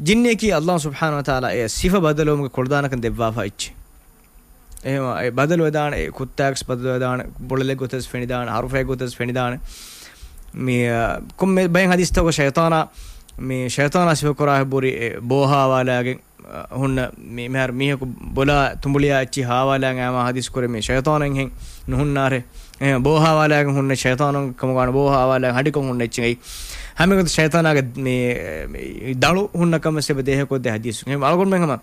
ޖިންނިއަކީ އައްލާހު ސުބްޙާނަހު ވަތަޢާލާ އެ ސިފަ ބަދަލުވުމުގެ ކުޅަދާނަކަން ދެއްވާފަ އެއްޗެއް. އެހެންވީމަ އެ ބަދަލުވެދާނެ، އެ ކުއްތާއަކަސް ބަދަލުވެދާނެ، ބޮޅަލެއް ގޮތަސް ފެނިދާނެ، ހަރުފައެއް ގޮތަސް ފެނިދާނެ. މި، އަ، ކޮންމެ ބައެއް ހަދީސްތަކުގަ ޝައިޠާނާ، މި ޝައިޠާނާ ސިފަކުރާ ހެއް ބުރި އެ ބޯހާ ވާލާގެން، އަ، ހުންނަ މި މިހާރު މީހަކު ބޮލާ ތުނބުޅިޔާ އެއްޗި ހާވާލާން އައިމާ ހަދީސް ކުރޭ މި ޝައިޠާނެއްހެން ނުހުންނާރޭ. އެ، ބޯހާވާލާގެން ހުންނަ ޝައިޠާނު ކަމުގާނު ބޯހާވާލާގެން ހަޑިކޮށް ހުންނަ އެއްޗެއް. ހަމައެގޮތަށް ޝައިޠާނާގެ މި، މި ދަޅު ހުންނަ ކަމަށް ސެބަ ދޭހަކޮށްދޭ ހަދީސު. އެހެން އަޅުގަނޑުމެން ހަމަ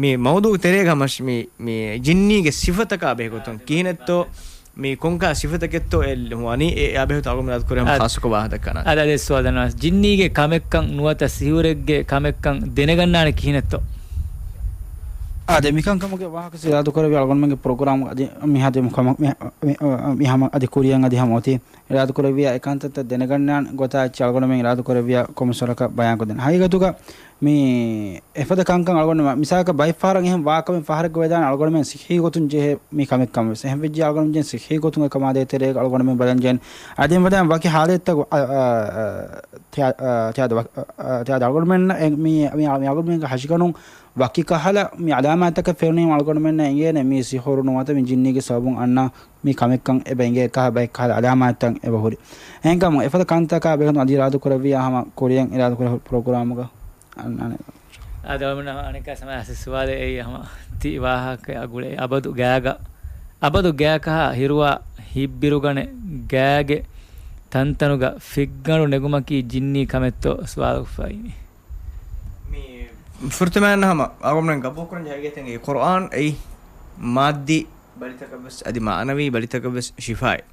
މި މައުޟޫޢު ތެރޭގަ ހަމަ މި، މި ޖިންނީގެ ސިފަތަކާ ބެހޭގޮތުން ކިހިނެއްތޯ މި ކޮންކާ ސިފަތަކެއްތޯ އެ ވަނީ އެ އާ ބެހޭގޮތުން އަޅުގަނޑު އިރާދަ ކުރޭ ހަމަ އަދި، ޚާއްޞަކޮށް ވާހަކަ ދައްކާނަން. އަދި އަދި ސުވާލު ދަންނަވާ. ޖިންނީގެ ކަމެއްކަން ނުވަތަ ސިހުރެއްގެ ކަމެއްކަން ދެނެގަންނާނެ ކިހިނެއްތޯ؟ އާދެ، މިކަންކަމުގެ ވާހަކަ އިރާދަ ކުރެއްވި އަޅުގަނޑުމެންގެ ޕްރޮގްރާމް އަދި މިހާ ދެމު ކަމަށް މި، މި، މި ހަމަ އަދި ކުރިޔަށް އަދި ހަމަ އޮތީ. އިރާދަ ކުރެއްވިޔާ އެކަންތައްތައް ދެނެގަންނާނެ ގޮތާ އެއްޗެއް އަޅުގަނޑުމެން އިރާދަ ކުރެއްވިޔާ ކޮންމެ ސުވާލަކަށް ބަޔާންކޮށްދޭނެ. ހަގީގަތުގަ މި އެފަދަ ކަންކަން އަޅުގަނޑު މި، މިސާލަކަށް ބައެއް ފަހަރަށް އެހެން ވާކަމެއް ފަހަރެއްގަ ވެދާނެ އަޅުގަނޑުމެން ސިއްހީ ގޮތުން ޖެހޭ މި ކަމެއް ކަމަށް ވެސް. އެހެން ވެއްޖެ އަޅުގަނޑުމެން ޖެހޭ ސިއްހީ ގޮތުން އެ ކަމާ ދޭތެރޭގަ އަޅުގަނޑުމެން ބަލަން ޖެހޭނެ. އަދި އެހެން ވެދާނެ ވަކި ހާލަތްތައް، އަ، އަ، އަ، ތިޔާ، އަ، ތިޔާދު ވަ-، އަ، އަ، ތިޔާދު އަޅުގަނޑުމެން އެ، މި، މި، މި އަޅުގަނޑުމެންގެ ހަށިގަނޑުން ވަކި ކަހަލަ މި އަލާމާތްތަކެއް ފެނުނީމަ އަޅުގަނޑުމެންނަށް އެނގޭނެ މީ ސިހުރު ނުވަތަ މި ޖިންނީގެ ސަބަބުން އަންނަ މި ކަމެއްކަން އެބަ އެނގޭ ކަހަ ބައެއް ކަހަލަ އަލާމާތްތައް އެބަ ހުރި. އެހެންކަމުން އެފަދަ ކަންތަކާ ބެހޭގޮތުން އަދި އިރާދަ ކުރެއްވިޔާ ހަމަ ކުރިޔަށް އިރާދަ ކުރެއްވި ޕްރޮގްރާމުގަ އަންނާނެ. އާދެ، އަޅުގަނޑު އަނެއްކާ ސަމާ އަސި ސުވާލެއް އެއީ ހަމަ ތި ވާހަކައާ ގުޅޭ އަބަދު ގާގަ، އަބަދު ގާކަހާ ހިރުވާ ހިތްބިރުގަނެ ގާގެ ތަންތަނުގަ ފިއްގަނޑު ނެގުމަކީ ޖިންނީ ކަމެއްތޯ ސުވާލުކޮށްފައިވީ. މި ފުރަތަމައިން ހަމަ އަޅުގަނޑުމެން ގަބޫލުކުރަން ޖެހޭ ގޮތެއް އެނގޭ ޤުރްއާން އެއީ މާއްދީ ބަލިތަކަށްވެސް އަދި މާނަވީ ބަލިތަކަށްވެސް ޝިފާއެއް.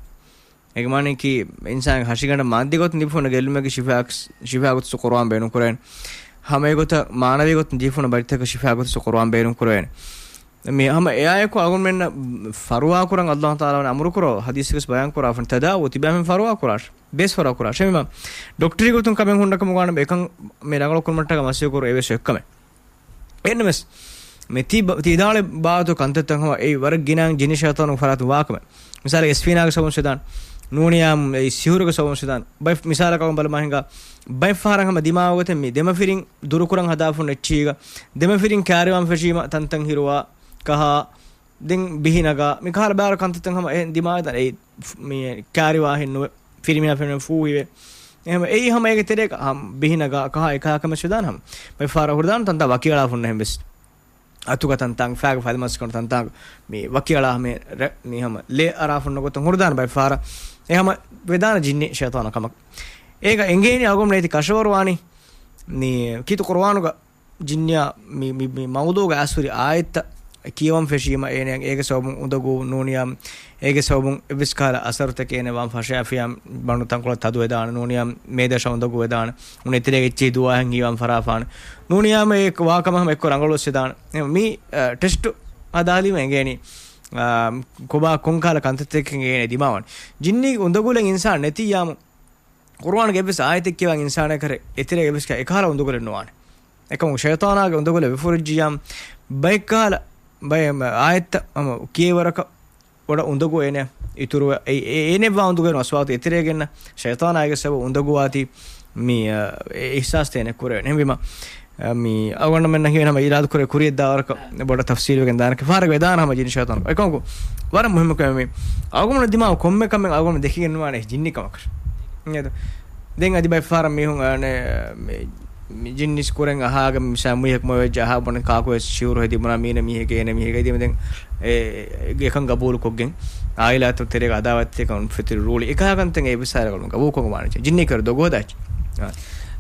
އޭގެ މާނައަކީ އިންސާންގެ ހަށިގަނޑަށް މާއްދީ ގޮތުން ލިބިފަ ހުންނަ ގެއްލުމެއްގެ ޝިފާ، ޝިފާ ގޮތަށް ޤުރްއާން ބޭނުންކުރޭނެ. ހަމަ އެގޮތަށް މާނަވީ ގޮތުން ލިބިފަ ހުންނަ ބަލިތަކަށް ޝިފާ ގޮތަށް ޤުރްއާން ބޭނުންކުރޭނެ. މި ހަމަ އެއާއެކު އަޅުގަނޑުމެންނަށް ފަރުވާކުރަން އައްލާހު ތަޢާލާ ވަނީ އަމުރުކުރޯ ހަދީސްގަސް ބަޔާންކުރާފަ، ތަދާވޫ ތިބާމެން ފަރުވާކުރާށޭ. ބޭސް ފަރުވާކުރާށޭ. އެހެންވީމަ ޑޮކްޓަރީ ގޮތުން ކަމެއް ހުންނަކަމުގާނަ އެކަން މި ރަނގަޅު ކުރުމަށްޓަކާ މަސައްކަތް ކުރު އެވެސް އެއްކަމެއް. އެހެންނަމަސް މި ތި ބަ-، ތި އިދާޅެ ބާތު ކަންތައްތައް ހަމަ އެއީ ވަރަށް ގިނައިން ޖިންނި ޝައިޠާނު ފަރާތުން ވާކަމެއް. މިސާލަކަށް އެސްފީނާގެ ސަބަބުން ވެދާނެ، ނޫނިޔާ އެއީ ސިހުރުގެ ސަބަބުން ވެދާނެ. ބައެއް މިސާލަކަށް ބަލަމާ ހިނގާ ބައެއް ފަހަރަށް ހަމަ ދިމާވި ގޮތެއް މި ދެމަފިރިން ދުރުކުރަން ހަދާފަ ހުންނަ އެއްޗީގަ ދެމަފިރިން ކާރިވާން ފެށީމަ ތަންތަން ހިރުވާ ކަހާ ދެން ބިހި ނަގާ، މި ކަހަލަ ބާރު ކަންތައްތައް ހަމަ އެ ދިމާވެދާނެ. އެއީ ފް-، މި ކާރިވާހެއް ނުވެ، ފިރިމީހާ ފެނުނެ ފޫހިވެ. އެހެން އެއީ ހަމަ އޭގެ ތެރޭގަ ހަމަ ބިހި ނަގާ ކަހާ އެކަހާ ކަމެއް ވެދާނެ ހަމަ. ބައެއް ފަހަރަށް ހުރެދާނެ ތަންތާ ވަކިއަޅާ ފުންނަ ހެން ވެސް. އަތުގަ ތަންތާނގަ ފައިގަ ފަލިމަސް ކޮން ތަންތާނގަ މި ވަކި އަޅާ ހަމެ ރެ-، މި ހަމަ ލޭ އަރާފުން ނުގޮތަށް ހުރުދާނެ ބައެއް ފަހަރަށް. އެ ހަމަ ވެދާނެ ޖިންނި ޝައިޠާނާ ކަމަކަށް. އޭގަ އެނގޭނީ އަޅުގަނޑުމެން އޭތި ކަށަވަރުވާނީ މި ކީރިތި ޤުރުއާނުގަ ޖިންނިއާ މި، މި، މި މައުޟޫގަ އައިސް ހުރި އާޔަތްތައް ކިޔަވަން ފެށީމަ އޭނަ އޭގެ ސަބަބުން އުނދަގޫ ނޫނިޔާ، އޭގެ ސަބަބުން އެއްވެސް ކަހަލަ އަސަރުތަކެއް އޭނަ ވާން ފަށާފިޔާ ބަނޑު ތަންކޮޅަށް ތަދުވެދާނެ ނޫނިޔާ، މޭދަށަށް އުނދަގޫވެދާނެ. ނޫނީ އެތެރޭގެ އެއްޗެހި ދުވާހެން ހީވާން ފަށާފާނެ. ނޫނިޔާ އެ ވާކަމަށް އެއްކޮށް ރަނގަޅުވެސް ވެދާނެ. އެ މި، އަ، ޓެސްޓު ހަދާލީމަ އެނގޭނީ، އާ، ކޮބާ ކޮންކަހަލަ ކަންތައްތަކެއް އޭނަ ދިމާވަން. ޖިންނީ އުނދަގުލެއް އިންސާން ނެތިއްޔާމު، ޤުރުއާނުގެ އެއްވެސް އާޔަތެއް ކިޔަވަން އިންސާނެއް ކަރެ އެތެރޭ އެއްވެސް ކަ-، އެކަހަލަ އުނދަގުލެއް ނުވާނެ. އެކަމު ޝައިޠާނާގެ އުނދަގުލެއް ވެފަ ހުރިއްޖިޔާމު، ބައެއްކަހަލަ، ބައެއް އާޔަތްތައް ހަމަ ކިޔޭވަރަކަށް ވަރަށް އުނދަގޫ އޭނަ އިތުރުވެ، އެ-، އެ-، އޭނައަށްވާ އުނދަގޫ އަސްވާތު އެތެރޭގެންނަ ޝައިޠާނާގެ ސަބަބު އުނދަގޫވާތީ މި، އަ، އެ އިޙްސާސް އޭނަ ކުރެވެން. އެހެންވީމަ، އަ، މި އަޅުގަނޑުމެންނަށް ހީވެން ހަމަ އިރާދަކުރެ ކުރިއަށްދާވަރަކަށް ބޮޑަށް ތަފްސީލުވެގެން ދާނެ. ފާރަގަ ވެދާނަ ހަމަ ޖިން ޝައިޠާން. އެކަމަކު، ވަރަށް މުހިއްމު ކަމެއް މީ. އަޅުގަނޑު ދިމާވު ކޮންމެ ކަމެއް އަޅުގަނޑު ދެކިގެން ނުވާނެ ޖިންނި ކަމަކަށް. ނޭދު. ދެން އަދި ބައެއް ފާރަށް މީހުން، އަ، ނެ-، މި، މި ޖިންނިސް ކުރެން އަހާގެ މިސާ މީހަކު މޮޔަވެއްޖެ އަހާ ބުނެ ކާކުވެސް ޝިއުރު ހެދި ބުނާ މީނަ މީހެކޭ އޭނަ މީހެކޭ ދީމަ ދެން އެ، އެ، އެކަން ގަބޫލު ކޮށްގެން އާއިލާތައް ތެރޭގަ އަދާވަތްތަކަން ފެތުރި ރޫޅި އެކަހަ ކަންތައް އެ ވިސާރަގަޅުން ގަބޫލު ކޮށް ވާނެ ޖިންނި ކަރު ދޮގު ހަދާ. އާ.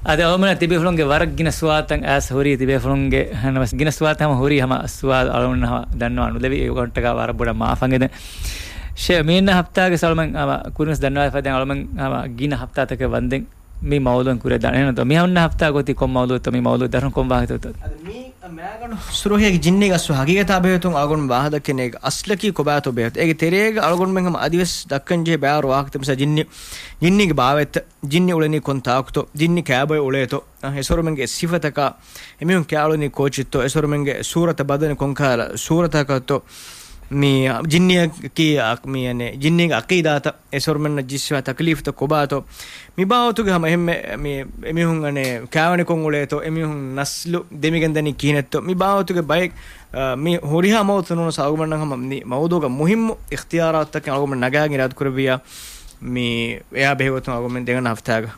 އަދި އަޅުމެން ތިބޭފުޅުންގެ ވަރަށް ގިނަ ސުވާލުތައް އައިސް ހުރީ ތިބޭފުޅުންގެ ހަނަވަސް ގިނަ ސުވާލުތައް ހަމަ ހުރީ ހަމަ ސުވާލު އަޅުމެން ހަމަ ދަންނަވާ ނުލެވި އެގޮންޓަކާ ވަރަށް ބޮޑަށް މާފަށް އެދެން. ޝޭ މީނަ ހަފްތާގެ އަޅުމެން ހަމަ ކުރިންވެސް ދަންނަވާފަ ދެން އަޅުމެން ހަމަ ގިނަ ހަފްތާތަކެއް ވަންދެން މި މައުޟޫއިން ކުރިއަށް ދާނެ. އެހެންތޯ މި ހުންނަ ހަފްތާ ގޮތީ ކޮން މައުޟޫއެއްތޯ މި މައުޟޫ ދަށުން ކޮން ވާހަކަތޯ؟ އަދި މި މައިގަނޑު ސުރުހީގެ ޖިންނީގެ އަސްލު ހަގީގަތާ ބެހޭތުން އަޅުގަނޑު ވާހަދަކެނޭ އަސްލަކީ ކޮބާތޯ ބެހޭތޯ. އޭގެ ތެރޭގަ އަޅުގަނޑުމެން ހަމަ އަދިވެސް ދައްކަން ޖެހޭ ބާރު ވާހަކަތައް މިސާ ޖިންނި، ޖިންނީގެ ބާވަތްތައް، ޖިންނި އުޅެނީ ކޮން ތާކުތޯ، ޖިންނި ކާބޮއެ އުޅޭތޯ، އަ، އެސޮރުމެންގެ ސިފަތަކާ، އެމީހުން ކާ އުޅެނީ ކޯޗެއްތޯ، އެސޮރުމެންގެ ސޫރަތައް ބަދަލު ކޮންކަހަލަ ސޫރަތަކަށްތޯ، މި ޖިންނިއަކީ އަ-، މި އަނެ ޖިންނީގެ އަޤީދާތައް، އެސޮރުމެންނަށް ޖިއްސިފާ ތަކްލީފްތައް ކޮބާތޯ، މި ބާވަތުގެ ހަމަ އެހެންމެ މި އެމީހުން އަނެ ކާވެނިކޮށް އުޅޭތޯ، އެމީހުން ނަސްލު ދެމިގެންދަނީ ކިހިނެއްތޯ، މި ބާވަތުގެ ބައެއް، އަ، މި ހުރިހާ މައުޟޫއްތައް ނޫނަސް އަޅުގަނޑުމެންނަށް ހަމަ މި މައުޟޫގަ މުހިއްމު އިޚްތިޔާރާތުތަކެއް އަޅުގަނޑުމެން ނަގާ އިރާދަކުރެއްވިއްޔާ، މި އެއާ ބެހޭގޮތުން އަޅުގަނޑުމެން ދެވަނަ ހަފްތާގަ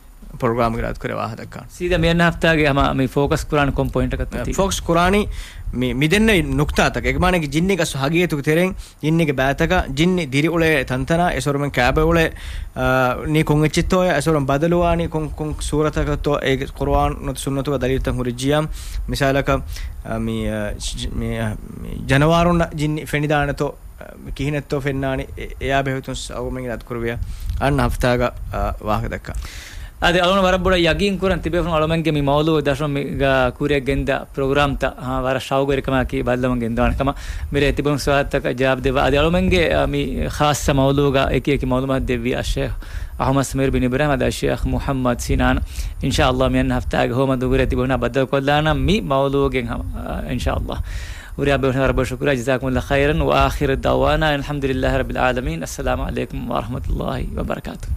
ޕްރޮގްރާމް އިރާދަކުރެ ވާހަކަ ދައްކާނެ. ސީދާ މިއަންނަ ހަފްތާގެ ހަމަ މި ފޯކަސް ކުރާނީ ކޮން ޕޮއިންޓަކަށްތޯ ތީ؟ ފޯކަސް ކުރާނީ މި، މި ދެންނެވި ނުކްތާތަކަށް. އެކަމާނަކީ ޖިންނީގެ އަސްލު ހަގީގަތުގެ ތެރެއިން ޖިންނީގެ ބާތަކަށް، ޖިންނި ދިރިއުޅޭ ތަންތަނާ، އެސޮރުމެން ކާބޮއެ އުޅޭ، އާ، ނީ ކޮން އެއްޗެއްތޯ، އެސޮރުމެން ބަދަލުވާނީ ކޮން، ކޮން ސޫރަތަކަށްތޯ، އޭގެ ޤުރުއާނު ނުވަތަ ސުންނަތުގަ ދަލީލުތައް ހުރިއްޖިޔާ، މިސާލަކަށް، އާ، މި، އާ، މި، އާ، މި ޖަނަވާރުންނަށް ޖިންނި ފެނިދާނެތޯ، އާ، ކިހިނެއްތޯ ފެންނާނީ، އެ، އެއާ ބެހޭގޮތުން ސައުގުމެން އިރާދަ ކުރެއްވިޔާ، އަންނަ ހަފްތާގަ، އާ، ވާހަކަ ދައްކާ. އަދި އަޅުގަނޑު ވަރަށް ބޮޑަށް ޔަގީން ކުރަން ތިބޭފުޅުން އަޅުމެންގެ މި މައުޟޫ ދަށުން މި ގާ ކުރިއަށް ގެންދާ ޕްރޮގްރާމްތައް، އާ، ވަރަށް ޝައުގުވެރި ކަމާއެކީ ބައްލަވަން ގެންދަވާނެ ކަމަށް މިރޭ ތިބުނު ސުވާލުތަކަށް ޖަވާބު ދެއްވާ. އަދި އަޅުމެންގެ، އާ، މި ޚާއްޞަ މައުޟޫގަ އެކި އެކި މައުލޫމާތު ދެއްވި އައްޝޭޚް އަޙްމަދު ސަމީރު ބިން އިބްރާހިމް އަދި އައްޝޭޚް މުޙައްމަދު ސިނާން. އިންޝާﷲ މިއަންނަ ހަފްތާގެ ހޯމަ ދުވަހުރޭ ތިބުނާ ބައްދަލުކޮށްލާނަން މި މައުޟޫގެން ހަމަ، އާ، އިންޝާﷲ. ހުރިހާ ބޭފުޅުން ވަރަށް ބޮޑަށް ޝުކުރާ، ޖަޒާކުމުﷲ ޚައިރަން، ވައާޚިރު ދަޢުވާނާ އަނިލްޙަމްދުލިﷲ ރައްބިލް ޢާލަމީން. އައްސަލާމު ޢަލައިކުމް ވަރަޙްމަތުﷲ ވަބަރަކާތުހު.